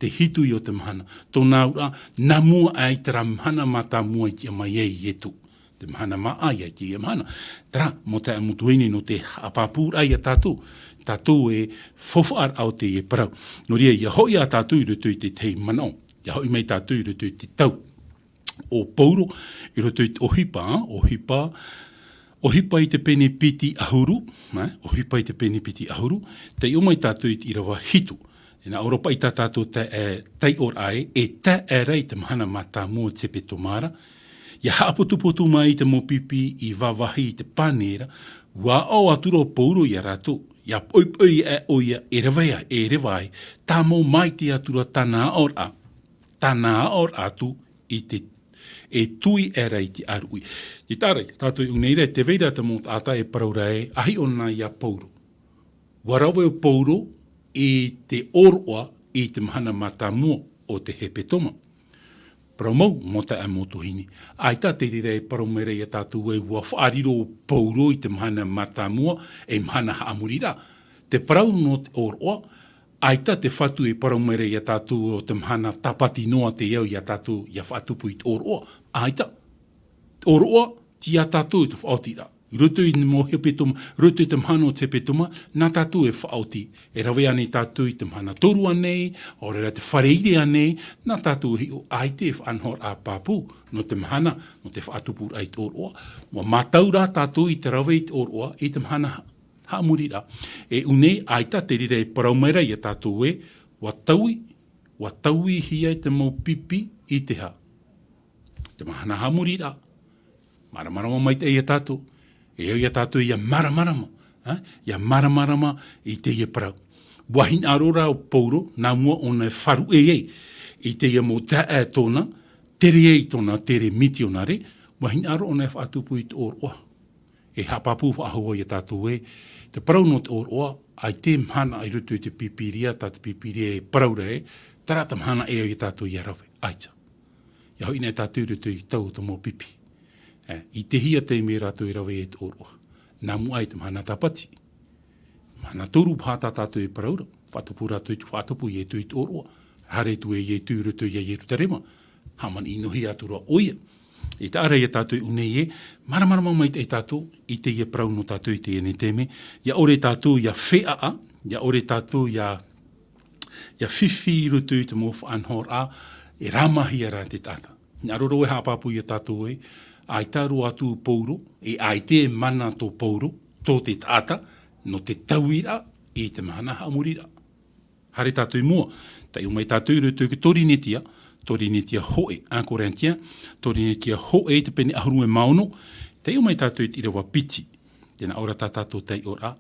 Te hitu ïa o te mahana. Tōna auraʻa, nā mua aʻe i terā mahana mātāmua i tiʻa mai ai Ietu. Te mahana māʻa ïa i teie mahana. Terā, mau taeaʻe mau tuahine, nō te haʻapāpūraʻa ia tātou. Tātou e faufaʻa raʻa o teie parau. Nō reira, ʻia hoʻi ā tātou i roto i te tahi manaʻo. ʻIa hoʻi mai tātou i roto i te tau o Pauro, i roto i te ʻohipa, ʻohipa, ʻohipa i te pene piti ʻahuru, ē, ʻohipa i te pene piti ʻahuru, taiʻo mai tātou i te ʻīrava hitu. E nā ʻō ra paʻi tā tātou te, e, taiʻoraʻa ē, e tae aʻera i te mahana mātāmua o te hepetoma ra, ʻia haʻapotupotu mai te mau pipi i vāvāhi i te pane ra, ʻua aʻo atu ra ʻo Pauro ia rātou, ʻia poʻipoʻi aʻe ʻoia e reva ai, e reva ai, tāmau maitaʻi atu ra tāna aʻoraʻa, tāna aʻoraʻa atu i te, e tui aʻera i te ʻāruʻi. Te taʻa ra, tātou i ʻō nei ra, tē vai ra te mau taʻata e parau ra ē, ʻahiʻo na ia Pauro. ʻUa rave ʻo Pauro i te ʻōroʻa i te mahana mātāmua o te hepetoma. Parau mau, mau taeaʻe mau tuahine. ʻAita te reira e parau mai ra ia tātou ē, ʻua faʻariro ʻo Pauro i te mahana mātāmua, ei mahana haʻamoriraʻa. Te parau nō te ʻōroʻa, ʻaita te Fatu e parau mai ra ia tātou ʻo te mahana tāpati noa te au ia tātou ʻia faʻatupu i te ʻōroʻa. ʻAita. Te ʻōroʻa, tei ia tātou te faʻaotiraʻa. I roto i te mau hepetoma, i roto i te mahana o te hepetoma, nā tātou e faʻaoti. E rave ānei tātou i te mahana toru ānei, ʻaore rā te fare ʻire ānei, nā tātou e hiʻo, ʻaita e faʻanahoraʻa pāpū, nō te mahana, nō te faʻatupuraʻa i te ʻōroʻa. ʻUa mātau rā tātou i te rave i te ʻōroʻa, i te mahana ha-, haʻamoriraʻa. E ʻō nei, ʻaita te reira e parau mai ra ia tātou ē, ʻua taui, ʻua tauihia te mau pipi i te hā. Te mahana haʻamoriraʻa. Māramarama maitaʻi ia tātou. E au ia tātou ʻia māramarama, ē? ʻIa māramarama i teie parau. ʻUa hinaʻaro rā ʻo Pauro, nā mua ʻōna e faʻaruʻe ai i teie mau taeaʻe tōna, tere ai tōna tere mitionare, ʻua hinaʻaro ʻōna e faʻatupu i te ʻōroʻa. E haʻapāpū faʻahou ia tātou ē, te parau nō te ʻōroʻa, ʻAita e mahana i roto i te Pīpīria, tā te Pīpīria e parau ra ē, terā te mahana e au ia tātou ia rave, ʻaita. Ia hoʻi nei tātou i roto i te tau o te mau pipi. E, i te hia taime rātou e rave i te ʻōroʻa. Nā mua i te mahana tāpati. Mahana toru paha tā tātou e parau ra, faʻatupu rātou i te faʻatupu Ietu i te ʻōroʻa. Haere atu e Ietu i roto ia Ierutarema, hāmani-ʻino-hia atu ra ʻoia. E taʻa ra ia tātou i ʻō nei ē, māramarama maitaʻi tātou i teie parau nō tātou i teie nei taime, ia ʻore tātou ia feʻaʻa, ia ʻore tātou ia, ia fifi i roto i te mau faʻanahoraʻa, e rāmāhia ra te taʻata. Hinaʻaro roa e haʻapāpū ia tātou ē, ʻaita roa atu Pauro, e ʻaita e mana tō Pauro, tō te taʻata, nō te tauiraʻa i te mahana haʻamoriraʻa. Haere tātou i mua, taiʻo mai tātou i roto i te Torinetia, Torinetia hōʻē, un Corinthiens, Torinetia hōʻē te pene ʻahuru mā ono, taiʻo mai tātou i te ʻīrava piti, tē nā ʻō ra tā tātou taiʻoraʻa,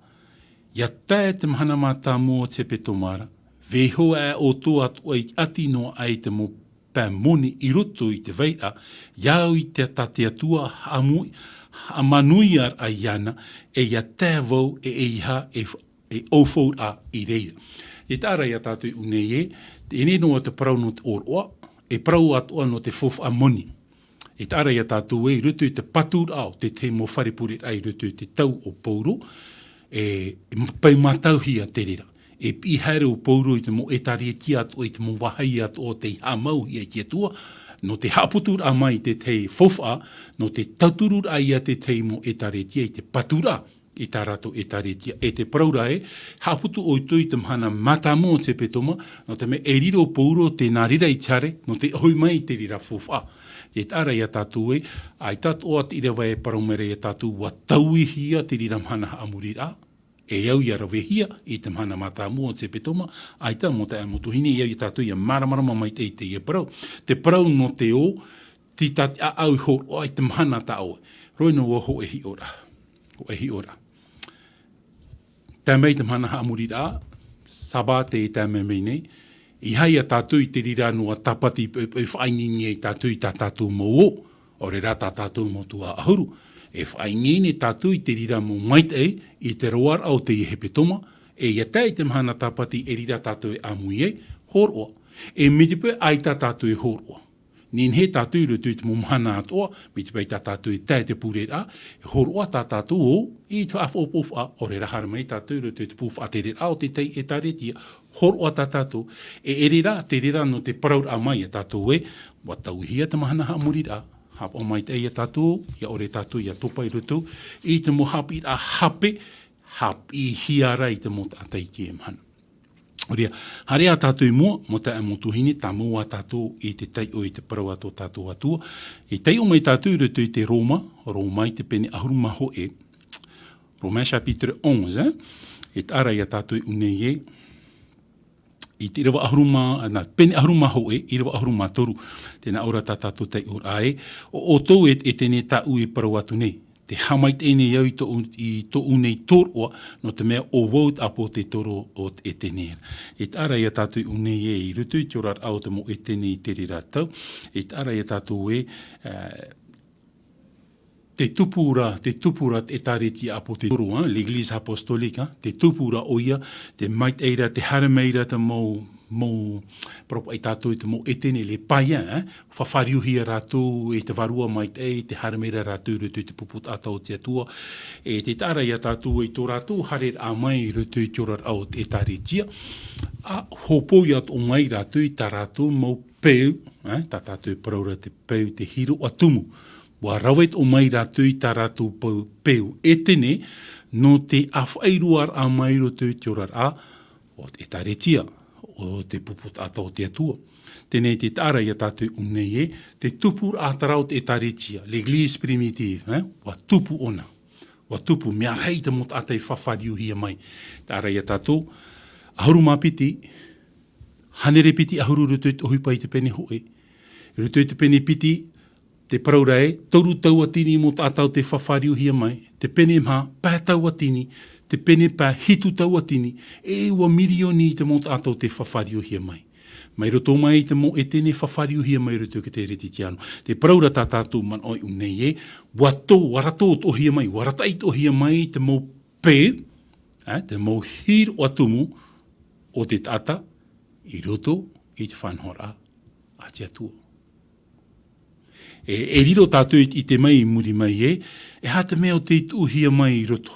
ia tae te mahana mātāmua o te hepetoma ra, vaiiho aʻe ʻoutou atoʻa i ʻati noa aʻe i te mau pae moni i roto i te vairaʻa, ia au i te, tā te Atua haʻamui-, haʻamanuiaraʻa iāna, e ia tae vau e ʻeiaha e f-, e ʻaufauraʻa i reira. E taʻa ra ia tātou i ʻō nei ē, teie nei noa te parau nō te ʻōroʻa, e parau atoʻa nō te faufaʻa moni. E taʻa ra ia tātou ē, i roto i te paturaʻa o te tahi mau fare pureraʻa i roto i te tau o Pauro, e, e pai mātauhia te reira. E piʻi haere ʻo Pauro i te mau ʻētārētia atoʻa, i te mau vāhi atoʻa tei haʻamauhia e te Atua, nō te haʻaputuraʻa mai i te tahi faufaʻa, nō te tautururaʻa ia te tahi mau ʻētārētia i te paturaʻa i tā rātou ʻētārētia. E te parau ra ē, haʻaputu ʻoutou i te mahana mātāmua o te hepetoma, nō te mea e riro Pauro tē nā reira i te haere, nō te ʻohi mai i te reira faufaʻa. E taʻa ra ia tātou ē, ʻaita atoʻa te ʻīrava e parau mai ra ia tātou, ʻua tauihia te reira mahana haʻamoriraʻa, e au ia ravehia i te mahana mātāmua o te hepetoma, ʻaita mau taeaʻe mau tuahine, e au ia tātou ia māramarama maitaʻi i teie parau. Te parau nō te ō, tei tā te ʻāʻau i hōroʻa i te mahana tā ʻoe. Roa noa hōʻē hiʻoraʻa. Hōʻē hiʻoraʻa. Tae mai te mahana haʻamoriraʻa, Sābate e tae mai nei, ʻeiaha ia tātou i te reira noa tāpati poʻipoʻi e faʻaineine ai tātou i tā tātou mau ō, ʻaore rā tā tātou mau tuhaʻa ʻahuru. E faʻaineine tātou i te reira mau maitaʻi, i te roaraʻa o teie hepetoma, e ia tae i te mahana tāpati e reira tātou e ʻāmui ai, hōroʻa. E mai te peu ʻaita tātou e hōroʻa. Nehenehe tātou i roto i te mau mahana atoʻa, mai te peu tā tātou e tae i te pureraʻa, e hōroʻa tā tātou ō i te faʻaʻopoʻopo, ʻaore rā haere mai tātou i roto i te pū faʻatereraʻa o te tahi ʻētārētia, hōroʻa tā tātou, e ʻere rā, te reira nō te parauraʻa mai ia tātou ē, ʻua tauihia te mahana haʻamoriraʻa, haʻapaʻo maitaʻi ia tātou, ia ʻore tātou ia topa i roto i te mau haʻapiʻiraʻa hape, haʻapiʻihia ra i te mau taʻata i teie mahana. ʻOia, haere ā tātou i mua, mau taeaʻe mau tuahine, tāmau ā tātou i te taiʻo i te parau a tō tātou Atua. E taiʻo mai tātou i roto i te Roma, Roma i te pene ʻahuru mā hōʻē. Romains chapitre onze, hein? E taʻa ra ia tātou i ʻō nei ē, i te ʻīrava ʻahuru mā, nā, pene ʻahuru mā hōʻē, ʻīrava ʻahuru mā toru. Tē nā ʻō ra tā tātou taiʻoraʻa ē, ʻo ʻoutou e, e Ētene tāʻu e parau atu nei. Tē haʻamaitaʻi nei au i tōʻu, i tōʻu nei tōroʻa, nō te mea ʻo vau te ʻāpōsetolo o te Ētene. E taʻa ra ia tātou i ʻō nei ē, i roto i te oraraʻa o te mau Ētene i te reira tau, e taʻa ra ia tātou ē, ā, te tupu ra, te tupu ra te ʻētārētia ʻāpōsetolo, hein, l'Église apostolique, hein, te tupu ra ʻoia, te maitaʻi ra, te haere mai ra te mau mau, paraparau tātou i te mau Ētene, les païens, hein, fafariuhia rātou e te Vārua Maitaʻi, tē haere mai ra rātou i roto i te pupu taʻata o te Atua, e tē taʻa ra ia tātou i tō rātou haereraʻa mai i roto i te oraraʻa o te ʻētārētia, ʻa hōpoi atoʻa mai rātou i tā rātou mau peu, hein, tā tātou e parau ra te peu, te hiroʻa tumu. ʻUa rave atoʻa mai rātou i tā rātou peu, peu Ētene, nō te ʻāfaʻi roa raʻa mai i roto i te oraraʻa o te ʻētārētia, o te pupu taʻata o te Atua. Teie nei te taʻa ra ia tātou i ʻō nei ē, te tupuraʻa terā o te ʻētārētia, l'Église primitive, hein, ʻua tupu ʻōna. ʻUa tupu, mea rahi te mau taʻata i fafariuhia mai. Taʻa ra ia tātou, ʻahuru mā piti, hānere piti ʻahuru i roto i te ʻohipa i te pene hōʻē. I roto i te pene piti, te parau ra ē, toru tauatini mau taʻata tei fafariuhia mai, te pene maha, pae tauatini, te pene pae hitu tauatini, e ua mirioni te mau taʻata tei fafariuhia mai. Mai roto mai i te mau Ētene fafariuhia mai roto i te Kerisetiano. Te parau ra tā tātou manaʻo i ʻō nei ē, ʻua tō, ʻua rātou atoʻahia mai, ʻua arataʻi atoʻahia mai te mau peu, ā, te mau hīroʻa tumu o te taʻata i roto i te faʻanahoraʻa a te Atua. E, e riro tātou i te ʻite mai i muri mai ē, e aha te mea ʻo tē tuʻuhia mai i roto.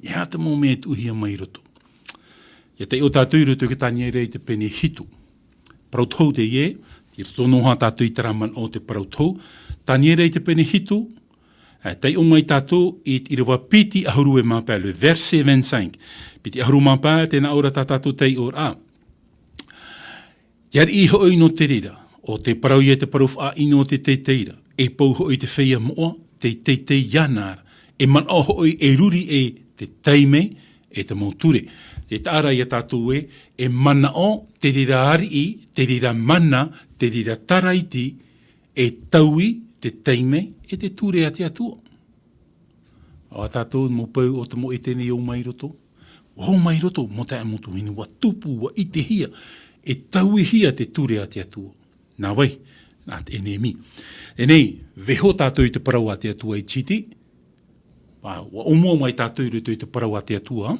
E aha te mau mea e tuʻuhia mai i roto. ʻIa taiʻo tātou i roto i te Taniera i te pene hitu. Parau tohu teie, i roto noa tātou i terā manaʻo o te parau tohu. Taniera i te pene hitu, e, taiʻo mai tātou i te ʻīrava piti ʻahuru e mā pae, le verset vingt-cinq. Piti ʻahuru mā pae, tē nā ʻō ra tā tātou taiʻoraʻa. Te ariʻi hoʻi nō te reira, ʻo tē parau ia te parau faʻaʻino o te teitei ra, e pau hoʻi te feiā moʻa, tei teitei iāna ra, e manaʻo hoʻi e ruri ē te taime, e te mau ture. Tē taʻa ra ia tātou ē, e manaʻo te reira ariʻi, te reira mana, te reira taraiti, e taui te taime, e te ture a te Atua. ʻA tātou mau peu o te mau ʻētene i ō mai i roto. ʻUa ō mai i roto, mau taeaʻe mau tuahine, ʻua tupu, ʻua ʻitehia, e tauihia te ture a te Atua. Nā vai? Nā te ʻenemi. E nei, vaiiho tātou i te parau a te Atua i te hiti. ʻUa, ʻua ʻōmua mai tātou i roto i te parau a te Atua.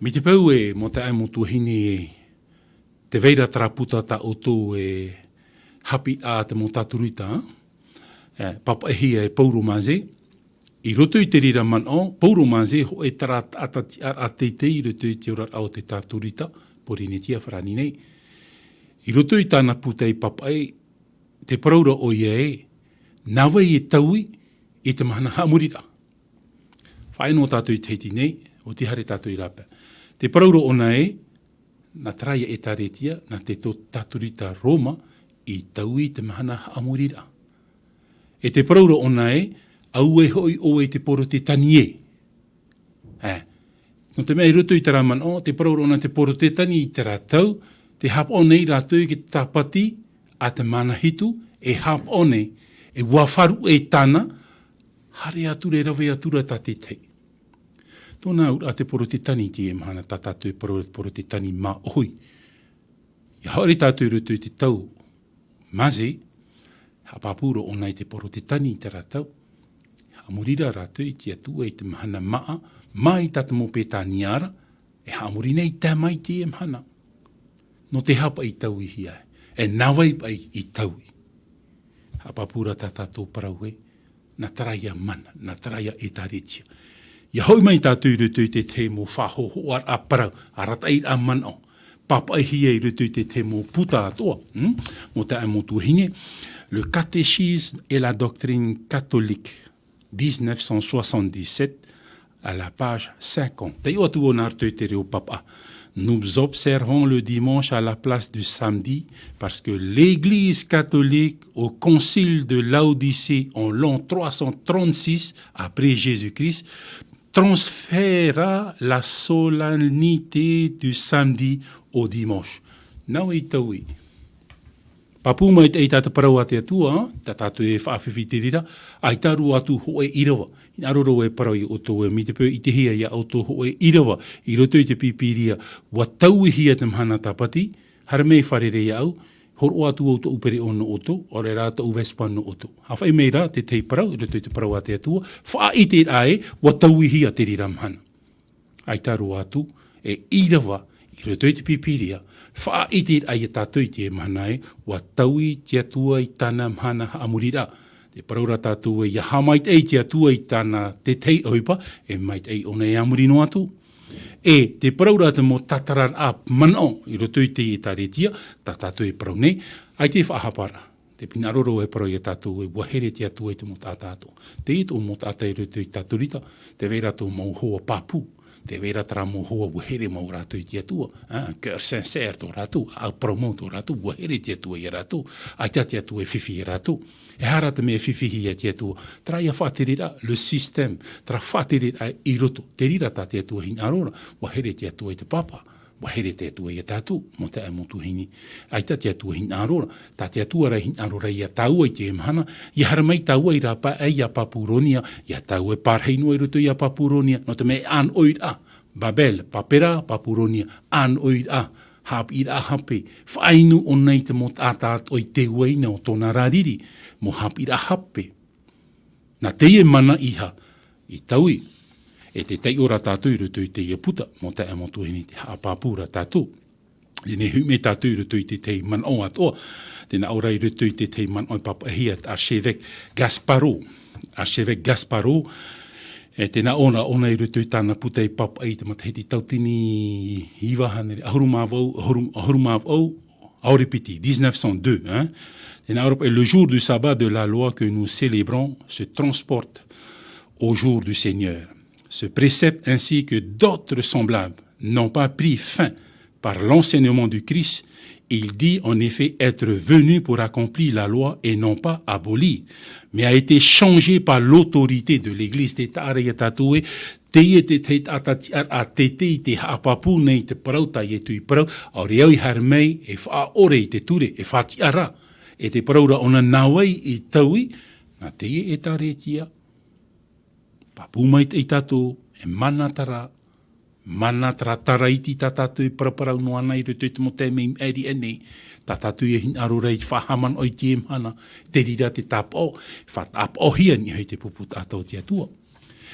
Mai te peu ē, mau taeaʻe mau tuahine, tē vai ra terā puta tā ʻoutou e haʻapiʻiraʻa te mau Tātorita, e, pāpaʻihia e Pauro Mazé. I roto i te reira manaʻo, Pauro Mazé, hōʻē terā taʻata tiʻaraʻa teitei i roto i te oraraʻa o te Tātorita, Pōrīnetia farāni nei. I roto i tāna puta i pāpaʻi, tē parau ra ʻoia ē, nā vai e taui i te mahana haʻamoriraʻa. Faʻaea noa tātou i te hiti nei, ʻo tē haere tātou i rāpae. Tē parau ra ʻōna ē, nā terā ia ʻētāretia, nā te tō Tātorita Roma, i taui i te mahana haʻamoriraʻa. E tē parau ra ʻōna ē, auē hoʻi ʻoe i te Porotetani ē. E, nō te mea i roto i terā manaʻo, tē parau ra ʻōna te Porotetani i terā tau, tē haʻapaʻo nei rātou i te tāpati a te Māna Hitu, e haʻapaʻo nei, e ʻua faʻaruʻe tāna, haere atu ra, rave atu ra tā te tahi. Tōna auraʻa te Porotetani i teie mahana, tā tātou e parau ra te Porotetani māʻohi. ʻIa haere tātou i roto i te tau Mazé, haʻapāpū ra ʻōna i te Porotetani i terā tau. Haʻamoriraʻa rātou i te Atua i te mahana māʻa, mai tā te mau Pētania ra, e haʻamori nei tae mai i teie mahana. Nō te aha paʻi i tauihia ai, e nā vai paʻi i taui. Haʻapāpū ra tā tātou parau ē, nā terā ia mana, nā terā ia ʻētāretia. ʻIa hoʻi mai tātou i roto i te tahi mau faʻahōhoʻaraʻa parau, arataʻiraʻa manaʻo. Pāpaʻihia i roto i te tahi mau puta atoʻa, hmm? Mau taeaʻe mau tuahine. Le Catéchisme et la doctrine catholique, dix-neuf cent soixante-dix-sept, à la page cinquante. Taiʻo atu vau nā roto i te reo pāpaʻi. Nous observons le dimanche à la place du samedi parce que l'Église catholique au concile de Laodicée en l'an trois cent trente-six après Jésus-Christ transféra la solennité du samedi au dimanche. Nā vai i taui. Pāpū maitaʻi tā te parau a te Atua, tā tātou e faʻafifi i te reira, ʻaita roa atu hōʻē ʻīrava. Hinaʻaro ra vau e parau ia ʻoutou ē, mai te peu ʻitehia ia ʻoutou hōʻē ʻīrava, i roto i te Pīpīria, ʻua tauihia te mahana tāpati, haere mai fārerei iāʻu, hōroʻa atu vau tōʻu pereʻoʻo nō ʻoutou, ʻaore rā tōʻu Vespa nō ʻoutou. Haʻafaʻi mai rā te tahi parau, i roto i te parau a te Atua, faʻaʻiteraʻa ē, ʻua tauihia te reira mahana. ʻAita roa atu, e ʻīrava, i roto i te Pīpīria, faʻaʻiteraʻa ia tātou i teie mahana ē, ʻua taui te Atua i tāna mahana haʻamoriraʻa. Tē parau ra tātou ē, ʻia haʻamaitaʻi te Atua i tāna te tahi ʻohipa, e maitaʻi ʻōna e a muri noa atu. E, tē parau ra te mau tātararaʻa manaʻo i roto i te ʻĒtārētia, tā tātou e parau nei, ʻaita e faʻahaparaʻa. Tē hinaʻaro ra vau e parau ia tātou ē, ʻua here te Atua i te mau taʻata atoʻa. Teie tō mau taʻata i roto i te Tātorita, tē vai ra tō mau hoa pāpū, tē vai ra terā mau hoa ʻua here mau rātou i te Atua, ā, cœur sincère tō rātou, ʻāʻau parau mau tō rātou, ʻua here te Atua ia rātou, ʻaita te Atua e fifi ia rātou. E aha rā te mea e fifi ai te Atua, terā ia faʻatereraʻa, le système, terā faʻatereraʻa i roto, te reira tā te Atua e hinaʻaro ra, ʻua here te Atua i te papa. ʻUa here te Atua ia tātou, mau taeaʻe mau tuahine. ʻAita te Atua e hinaʻaro ra, tā te Atua rā e hinaʻaro ra ia tāua i teie mahana, ʻia haere mai tāua i rāpae ia Papuronia, ia tāua e pārahi noa i roto ia Papuronia, nō te mea e ʻānoʻi ra, Babel, Papera, Papuronia, ʻānoʻi ra, haʻapiʻiraʻa hape, faʻainu ʻōna i te mau taʻata atoʻa i te uaina o tōna rariri, mau haʻapiʻiraʻa hape. Nā teie mana ʻeiaha i taui. E te taiʻo ra tātou i roto i teie puta, mau taeaʻe mau tuahine, te haʻapāpū ra tātou. Tē nā hui mai tātou i roto i te tahi manaʻo atoʻa, tē nā ʻō ra i roto i te tahi manaʻo e pāpaʻihia e te archevêque Gasparot. Archevêque Gasparot, e tē nā ʻō ra ʻōna i roto i tāna puta i pāpaʻi i te matahiti tauatini iva hānere ʻahuru mā vaʻu, ʻahuru, ʻahuru mā vaʻu, ʻaore piti, dix-neuf cent deux, hein. Tē nā ʻō ra paʻi: Le jour du sabbat de la loi que nous célébrons se transporte au jour du Seigneur. Ce précepte ainsi que d'autres semblables n'ont pas pris fin par l'enseignement du Christ. Il dit en effet être venu pour accomplir la loi et non pas abolir, mais a été changé par l'autorité de l'Église. Tē taʻa ra ia tātou ē, teie te tahi taʻata tiʻaraʻa teitei tē haʻapāpū nei i te parau tā Ietu i parau, ʻaore au i haere mai e faʻaʻore i te ture, e faʻatiʻa ra, e tē parau ra ʻōna nā vai i taui, nā teie ʻĒtārētia. Pāpū maitaʻi tātou, e mana tara, mana tara tara iti tā tātou e paraparau noa ana i roto i te mau taime i maʻiri aʻe nei, tā tātou e hinaʻaro ra i te faʻahaʻamanaʻo i teie mahana, te reira te tāpaʻo, faʻatāpaʻohia i niʻa i te pupu taʻata o te Atua.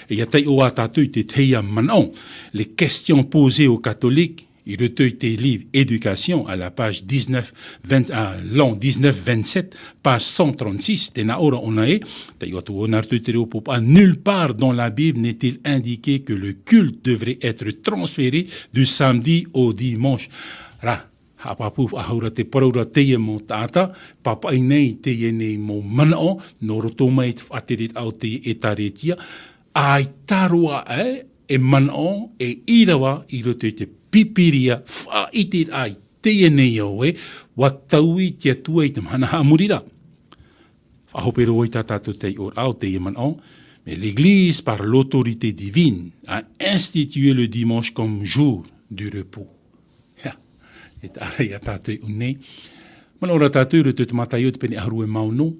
E ʻia taiʻo ā tātou i te tahi manaʻo, Les questions posées aux catholiques, i roto i te livre Éducation, à la page dix-neuf vingt, à l'an dix-neuf vingt-sept, page cent trente-six, tē nā ʻō ra ʻōna ē, taiʻo atu ʻōna i roto i te reo pōpā: Nulle part dans la Bible n'est-il indiqué que le culte devrait être transféré du samedi au dimanche. Ra, haʻapāpū faʻahou ra te parau ra teie mau taʻata, pāpaʻi nei teie nei mau manaʻo, nō roto mai i te faʻatereraʻa o te ʻĒtārētia, ʻaita roa aʻe e manaʻo e ʻīrava i roto i te Pīpīria, faʻaʻiteraʻa i teie nei au ē, ʻua taui te Atua i te mahana haʻamori ra. Faʻahope roa i tā tātou taiʻoraʻa o teie manaʻo, mais l'Église, par l'autorité divine, a institué le dimanche comme jour du repos. Ia, e taʻa ra ia tātou i ʻō nei. Manaʻo ra tātou i roto i te Mataio te pene ʻahuru e mā ono,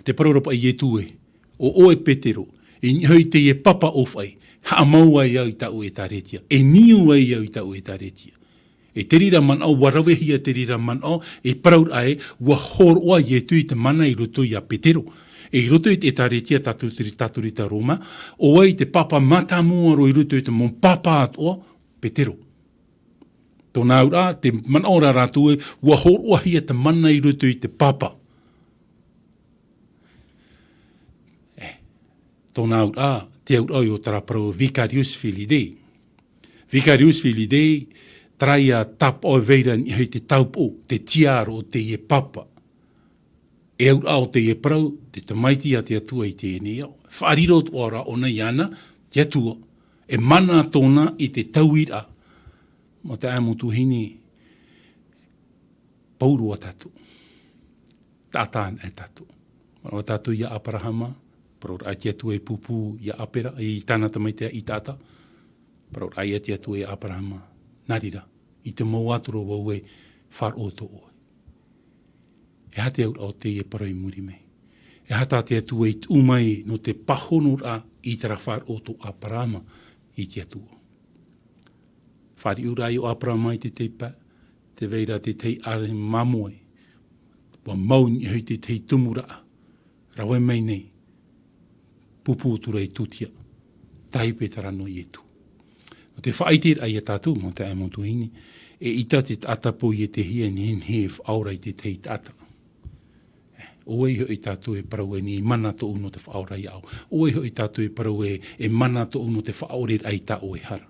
tē parau ra paʻi Ietu ē, ʻo ʻoe Petero, i niʻa hoʻi teie papa ʻōfaʻi, haʻamau ai au i tāʻu ʻĒtārētia, e niu ai au i tāʻu ʻĒtārētia. E te reira manaʻo, ʻua ravehia te reira manaʻo, e parau ra ē, ʻua hōroʻa Ietu i te mana i roto ia Petero. E i roto i te ʻĒtārētia tātou te, tātou reira Roma, ʻo vai te papa mātāmua roa i roto i te mau papa atoʻa? Petero. Tōna auraʻa, tē manaʻo ra rātou ē, ʻua hōroʻahia te mana i roto i te papa. E, tōna auraʻa, te auraʻa ʻo terā parau Vicarius Filii Dei. Vicarius Filii Dei, terā ia tāpaʻo e vai ra i niʻa i te tāupoʻo, te tiaro o teie papa. E auraʻa o teie parau, te Tamaiti a te Atua i teie nei ao. Faʻariro atoʻa ra ʻōna iāna te Atua. E mana tōna i te tauiraʻa. Mau taeaʻe mau tuahine, pauroa tātou. Taʻata anaʻe tātou. Manaʻo tātou ia Aperahama, parau ra te Atua e pūpū ia Apera, i tāna tamaiti e taʻata. Parau ra ia te Atua ia Aperahama, nā reira, i te mau atu ra vau e faʻaroʻo tō ʻoe. E aha te auraʻa o teie parau i muri mai? E aha tā te Atua i tuʻu mai nō te pāhonoraʻa i terā faʻaroʻo tō Aperahama i te Atua? Faʻariʻi ra ʻo Aperahama i te tahi pae, tē vai ra te tahi ʻārehe māmoe, ʻua mau i niʻa hoʻi te tahi tumuraʻa, rave mai nei, pūpū atu ra i tūtia, tahi paʻi terā nō Ietu. Nō te faʻaʻiteraʻa ia tātou, mau taeaʻe mau tuahine, eʻita te taʻata poietehia e nehenehe e faʻaora i te tahi taʻata. ʻO vai hoʻi tātou e parau ē, e mana tōʻu nō te faʻaora iāʻu? ʻO vai hoʻi tātou e parau ē, e mana tōʻu nō te faʻaoreraʻa i tā ʻoe hara?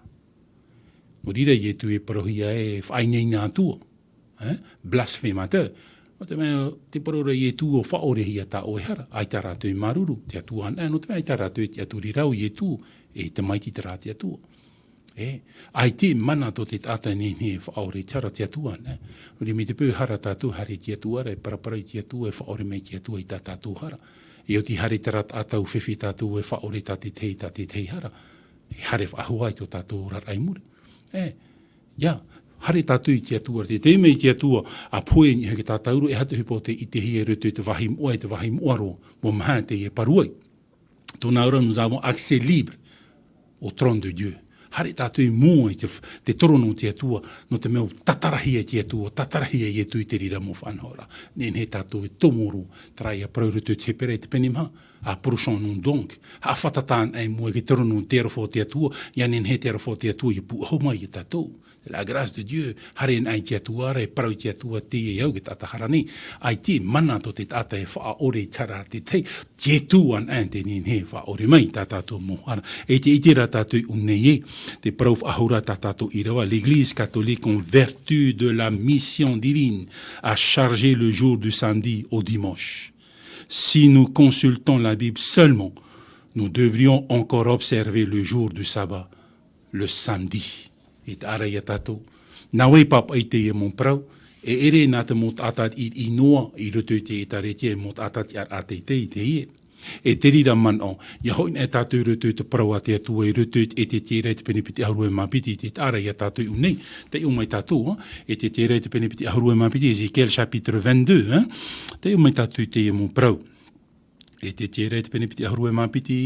Nō reira Ietu e parauhia e faʻaineine atua, eh? Blasphémateur. Nō te mea, tē parau ra Ietu ʻua faʻaorehia tā ʻoe hara, ʻaita rātou e māuruuru, te Atua anaʻe, nō te mea ʻaita rātou e tiʻaturi ra ʻo Ietu, e tamaiti terā te Atua. E, ʻaita e mana tō te taʻata e nehenehe e faʻaora i te hara, te Atua anaʻe. Nō reira mai te peu e haere tātou, haere i te Atua ra, e paraparau i te Atua, e faʻaora mai te Atua i tā tātou hara. E oti haere terā taʻata ʻua fifi tātou e faʻaora i tā te tahi, tā te tahi hara. E haere faʻahou ai tō tātou oraraʻa i muri. E, ia, haere tātou i te Atua, te taime i te Atua, ʻa pohe i niʻa hoʻi tātou ra, e aha te ʻohipa ʻo tei ʻitehia i roto i te vāhi moʻa, i te vāhi moʻa roa, ʻua maha teie parau ē. Tōna auraʻa, nous avons accès libre au trône de Dieu. Haere tātou i mua i te, te torono o te Atua, nō te mea ʻua tatarahia e te Atua, tatarahia e Ietu i te reira mau faʻanahoraʻa. Nehenehe tātou e tomo roa, terā ia parau i roto i te Hepera i te pene maha, approchons-nous donc, haʻafātata anaʻe i mua i te torono, te aroha o te Atua, ʻia nehenehe te aroha o te Atua ʻia pūʻohu mai ia tātou. La grâce de Dieu, haere anaʻe i te Atua ra, e parau i te Atua, teie au te taʻata hara nei. ʻAita e mana tō te taʻata e faʻaʻore i te hara a te tahi, Ietu anaʻe tē nehenehe e faʻaʻore mai i tā tātou mau hara. E tē ʻite ra tātou i ʻō nei ē, te parau faʻahou ra tā tātou ʻīrava, l'Église catholique, en vertu de la mission divine, a chargé le jour du samedi au dimanche. Si nous consultons la Bible seulement, nous devrions encore observer le jour du sabbat, le samedi. E taʻa ra ia tātou. Nā vai e pāpaʻi teie mau parau, e ʻere nā te mau taʻata i, i Noa, i roto i te ʻĒtārētia, e mau taʻata tiʻaraʻa teitei teie. E te reira manaʻo, ʻia hoʻi anaʻe tātou i roto i te parau a te Atua, i roto i te Ezekiela i te pene piti ʻahuru e mā piti, tē taʻa ra ia tātou i ʻō nei, taiʻo mai tātou, ā, Ezekiela i te pene piti ʻahuru e mā piti, Ézéchiel chapitre vingt-deux, ā, taiʻo mai tātou i teie mau parau. Ezekiela i te pene piti ʻahuru e mā piti,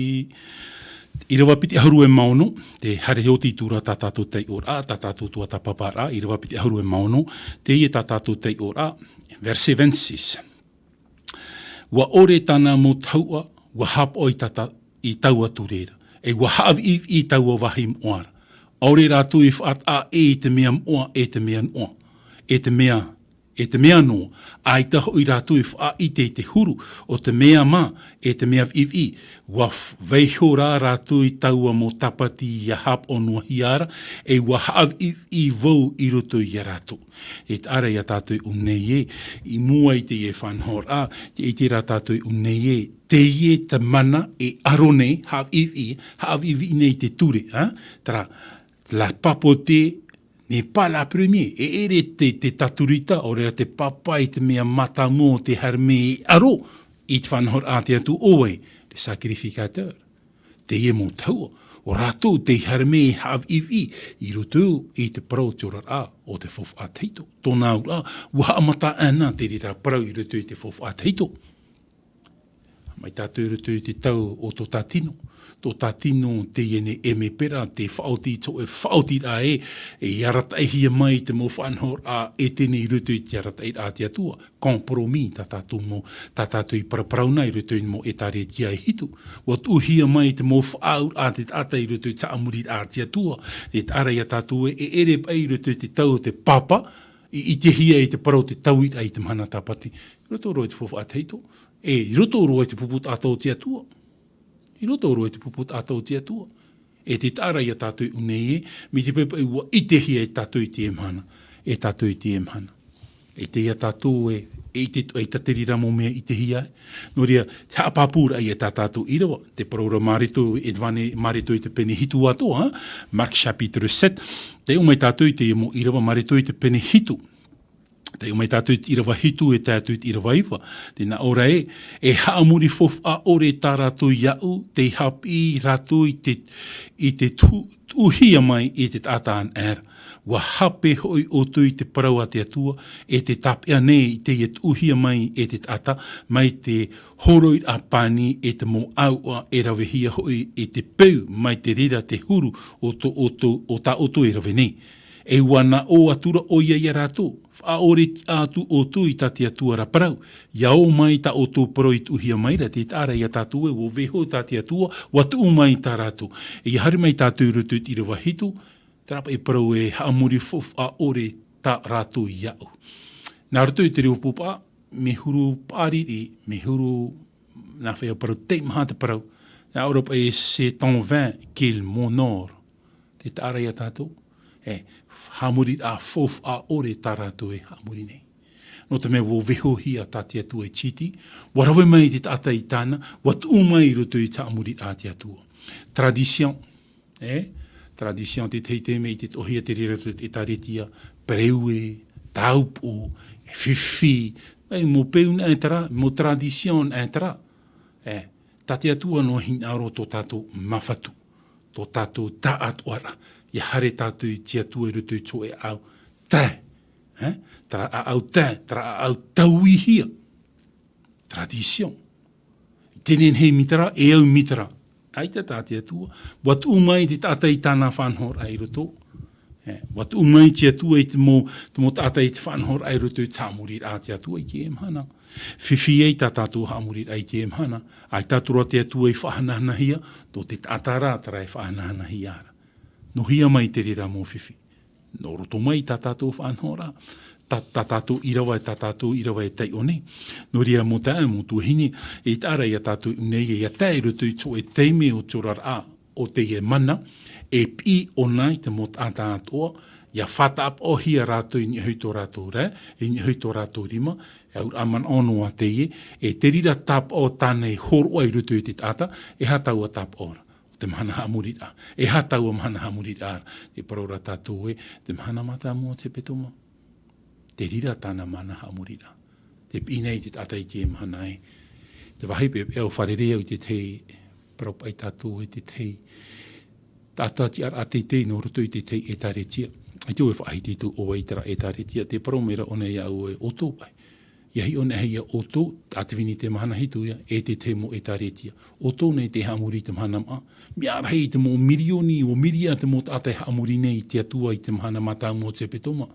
ʻīrava piti ʻahuru e mā ono, tē haere oti atu ra tā tātou taiʻoraʻa, tā tātou tuatāpaparaʻa, ʻīrava piti ʻahuru e mā ono, teie tā tātou taiʻoraʻa, verset vingt-six. ʻUa ʻore tāna mau tahuʻa, ʻua haʻapaʻo i tata-, i taua ture ra, e ʻua haʻaviʻiviʻi i taua vāhi moʻa ra. ʻAore rātou i faʻataʻa ʻē i te mea moʻa, e te mea noa, e te mea, e te mea noa, ʻaita hoʻi rātou i faʻaʻite i te huru o te mea mā, e te mea viʻiviʻi, ʻua f-, vaiiho rā rātou i taua mau tāpati ʻia haʻapaʻo noa hia ra, e ʻua haʻaviʻiviʻi vau i roto ia rātou. E taʻa ra ia tātou i ʻō nei ē, i mua i teie faʻanahoraʻa, tē ʻite ra tātou i ʻō nei ē, teie te mana e ʻaro nei, haʻaviʻiviʻi, haʻaviʻiviʻi nei te ture, ā? Terā, la papauté n'est pas la première. E ʻere te, te taturita, ʻaore rā te pāpaʻi i te mea mātāmua o tē haere mai e ʻaro i te faʻanahoraʻa a te Atua, ʻo vai, le sacrificateur. Teie mau tahuʻa, ʻo rātou tei haere mai e haʻaviʻiviʻi i roto i te parau o te oraraʻa o te faufaʻa tahito. Tōna auraʻa, ʻua haʻamata anaʻe te reira parau i roto i te faufaʻa tahito. Mai tātou i roto i te tau o tō tā tino. Tō tā tino teie nei ʻēmepera, tē faʻaoti i te hōʻē faʻaotiraʻa ē, e arataʻihia mai te mau faʻanahoraʻa Edene i roto i te arataʻiraʻa a te Atua. Compromis, tā tātou mau, tā tātou i paraparau na i roto i te mau ʻĒtārētia e hitu. ʻUa tuʻuhia mai te mau faʻaauraʻa a te taʻata i roto i te haʻamoriraʻa a te Atua. Tē taʻa ra ia tātou ē, e ʻere paʻi i roto i te tau o te pāpā, i, i ʻitehia i te parau o te tauiraʻa i te mahana tāpati. I roto roa i te faufaʻa tahito. E, i roto roa i te pupu taʻata o te Atua. I roto roa i te pupu taʻata o te Atua. E tē taʻa ra ia tātou i ʻō nei ē, mai te peu paʻi ʻua ʻitehia e tātou i teie mahana. E tātou i teie mahana. E ʻite ia tātou ē, e ʻite, e ʻita te reira mau mea ʻitehia. Nō reira, te haʻapāpūraʻa ia tā tātou ʻīrava, te parau ra Mareko, e te vāhi Mareko i te pene hitu atoʻa, ā? Marc chapitre sept. Taiʻo mai tātou i teie mau ʻīrava, Mareko i te pene hitu. Taiʻo mai tātou i te ʻīrava hitu e tae atu i te ʻīrava iva. Tē nā ʻō ra ē, e haʻamori faufaʻa ʻore tā rātou iāʻu, tei haʻapiʻi rātou i te, i te tu-, tuʻuhia mai e te taʻata anaʻe ra. ʻUa hape hoʻi ʻoutou i te parau a te Atua, e tē tāpeʻa nei i teie tuʻuhia mai e te taʻata, mai te hōroʻaraʻa pani e te mau ʻāuʻa e ravehia hoʻi e te peu mai te reira te huru o tō ʻoutou, o tā ʻoutou e rave nei. E ʻua nā ʻō atu ra ʻoia ia rātou, faʻaʻore tiʻa atu ʻoutou i tā te Atua ra parau, ʻia ō mai tā ʻoutou parau i tuʻuhia mai ra, tē taʻa ra ia tātou ē, ʻua vaiiho tā te Atua, ʻua tuʻu mai tā rātou. E ʻia haere mai tātou i roto i te ʻīrava hitu, terā paʻi parau e haʻamori faufaʻa ʻore tā rātou iāʻu. Nā roto i te reo pāpū, mea huru paʻari, mea huru, nā fea parau teimaha te parau, nā ʻō ra paʻi c'est en vain qu'il m'honore. Tē taʻa ra ia tātou, e, haʻamori, ʻa, faufaʻa ʻore tā rātou e haʻamori nei. Nō te mea ʻua vaiihohia tā te Atua e tītī, ʻua rave mai te taʻata i tāna, ʻua tuʻu mai i roto i te haʻamoriraʻa a te Atua. Tradition, e, tradition te tahi taime i te toʻohia te reira te ʻĒtārētia, pereue, tāupoʻo, e fifi, e mau peu anaʻe terā, mau tradition anaʻe terā. E, tā te Atua noa hinaʻaro tō tātou māfatu, tō tātou taʻatoʻaraʻa, ʻia haere tātou i te Atua i roto i te hōʻē ʻāʻau tae, e, terā ʻāʻau tae, terā ʻāʻau tauihia. Tradition. Tē nehenehe e mita ra, e au mita ra. ʻAita tā te Atua. ʻUa tuʻu mai te taʻata i tāna faʻanahoraʻa i roto. E, ʻua tuʻu mai te Atua i te mau, te mau taʻata i te faʻanahoraʻa i roto i te haʻamoriraʻa a te Atua i teie mahana. Fifi ai tā tātou haʻamoriraʻa i teie mahana. ʻAita atoʻa te Atua i faʻahanahanahia, tō te taʻata rā terā e faʻahanahanahia ra. Nō hea mai te reira mau fifi? Nō roto mai tā tātou faʻanahoraʻa. Tā, tā tātou ʻīrava, tā tātou ʻīrava e taiʻo nei. Nō reira mau taeaʻe, mau tuahine, eʻita ʻia tātou i ʻō nei, ʻia tae i roto i te hōʻē taime o te oraraʻa o teie mana, e piʻi ʻōna i te mau taʻata atoʻa, ʻia faʻataʻapaʻohia rātou i niʻa hoʻi tō rātou ra, i niʻa hoʻi tō rātou rima, e auraʻa manaʻo noa teie, e te reira tāpaʻo tāna e hōroʻa i roto i te taʻata, e aha taua tāpaʻo ra? ʻO te mahana haʻamoriraʻa. E aha taua mahana haʻamoriraʻa ra? Tē parau ra tātou ē, te mahana mātāmua o te hepetoma. Te reira tāna mahana haʻamoriraʻa. Tē piʻi nei te taʻata i teie mahana ē. Te vāhi peʻapeʻa ʻua fārerei au i te tahi parau paʻi tātou ē, te tahi taʻata tiʻaraʻa teitei nō roto i te tahi ʻētāretia. ʻAita vau e faʻahiti atu ʻo vai terā ʻētāretia, tē parau mai ra ʻōna iāʻu ē, ʻoutou paʻi. ʻIa hiʻo anaʻe ia ʻoutou, ʻa te Vini te mahana hitu ia, e te tahi mau ʻētāretia. ʻOutou nei tē haʻamori i te mahana maʻa. Mea rahi te mau mirioni, ʻo miria te mau taʻata e haʻamori nei i te Atua i te mahana mātāmua o te hepetoma.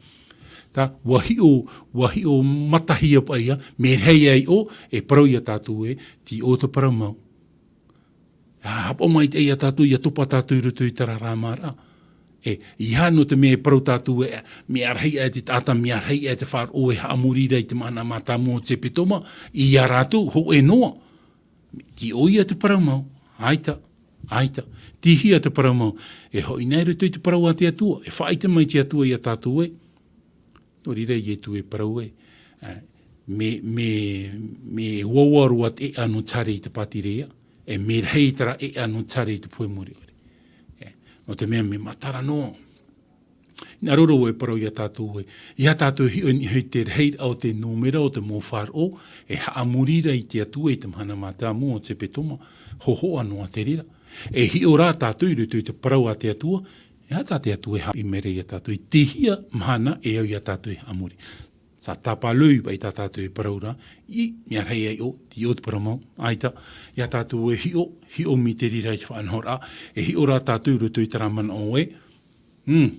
Tā, ʻua hiʻo, ʻua hiʻo matahia paʻi ia, mea rahi ai ʻo, e parau ia tātou ē, tei ʻō te parau mau. ʻA, haʻapaʻo maitaʻi ia tātou, ʻia topa tātou i roto i terā rāmāraʻa. E, ʻeiaha nō te mea e parau tātou ē, mea rahi aʻe te taʻata, mea rahi aʻe te faʻaroʻo e haʻamori ra i te mahana mātāmua o te hepetoma, ia rātou, hōʻē noa. Tei ʻō ia te parau mau, ʻaita, ʻaita. Tei hea te parau mau, e hoʻi na i roto i te parau a te Atua, e faʻaʻite mai te Atua ia tātou ē. Nō reira Ietu e parau ē, ā, mea, mea, mea uaua roa te ʻēʻa nō te haere i te pātireia, e mea rahi terā ʻēʻa nō te haere i te pohe mure ʻore. E, nō te mea mea matara noa. Hinaʻaro ra vau e parau ia tātou ē, ʻeiaha tātou e hiʻo i niʻa hoʻi te rahiraʻa o te nūmera o te mau faʻaroʻo, e haʻamori ra i te Atua i te mahana mātāmua o te hepetoma, hōhoʻa noa te reira. E hiʻo rā tātou i roto i te parau a te Atua, ʻeiaha tā te Atua e haʻapiʻi mai ra ia tātou, i te hea mahana e au ia tātou e haʻamori. Sa tapalui paʻi tā tātou e parau ra, i, mea rahi ai ʻo, tei ʻō te parau mau, ʻaita, ia tātou e hiʻo, hiʻo mai te reira i te faʻanahoraʻa, e hiʻo rā tātou i roto i terā manaʻo ē, hmm,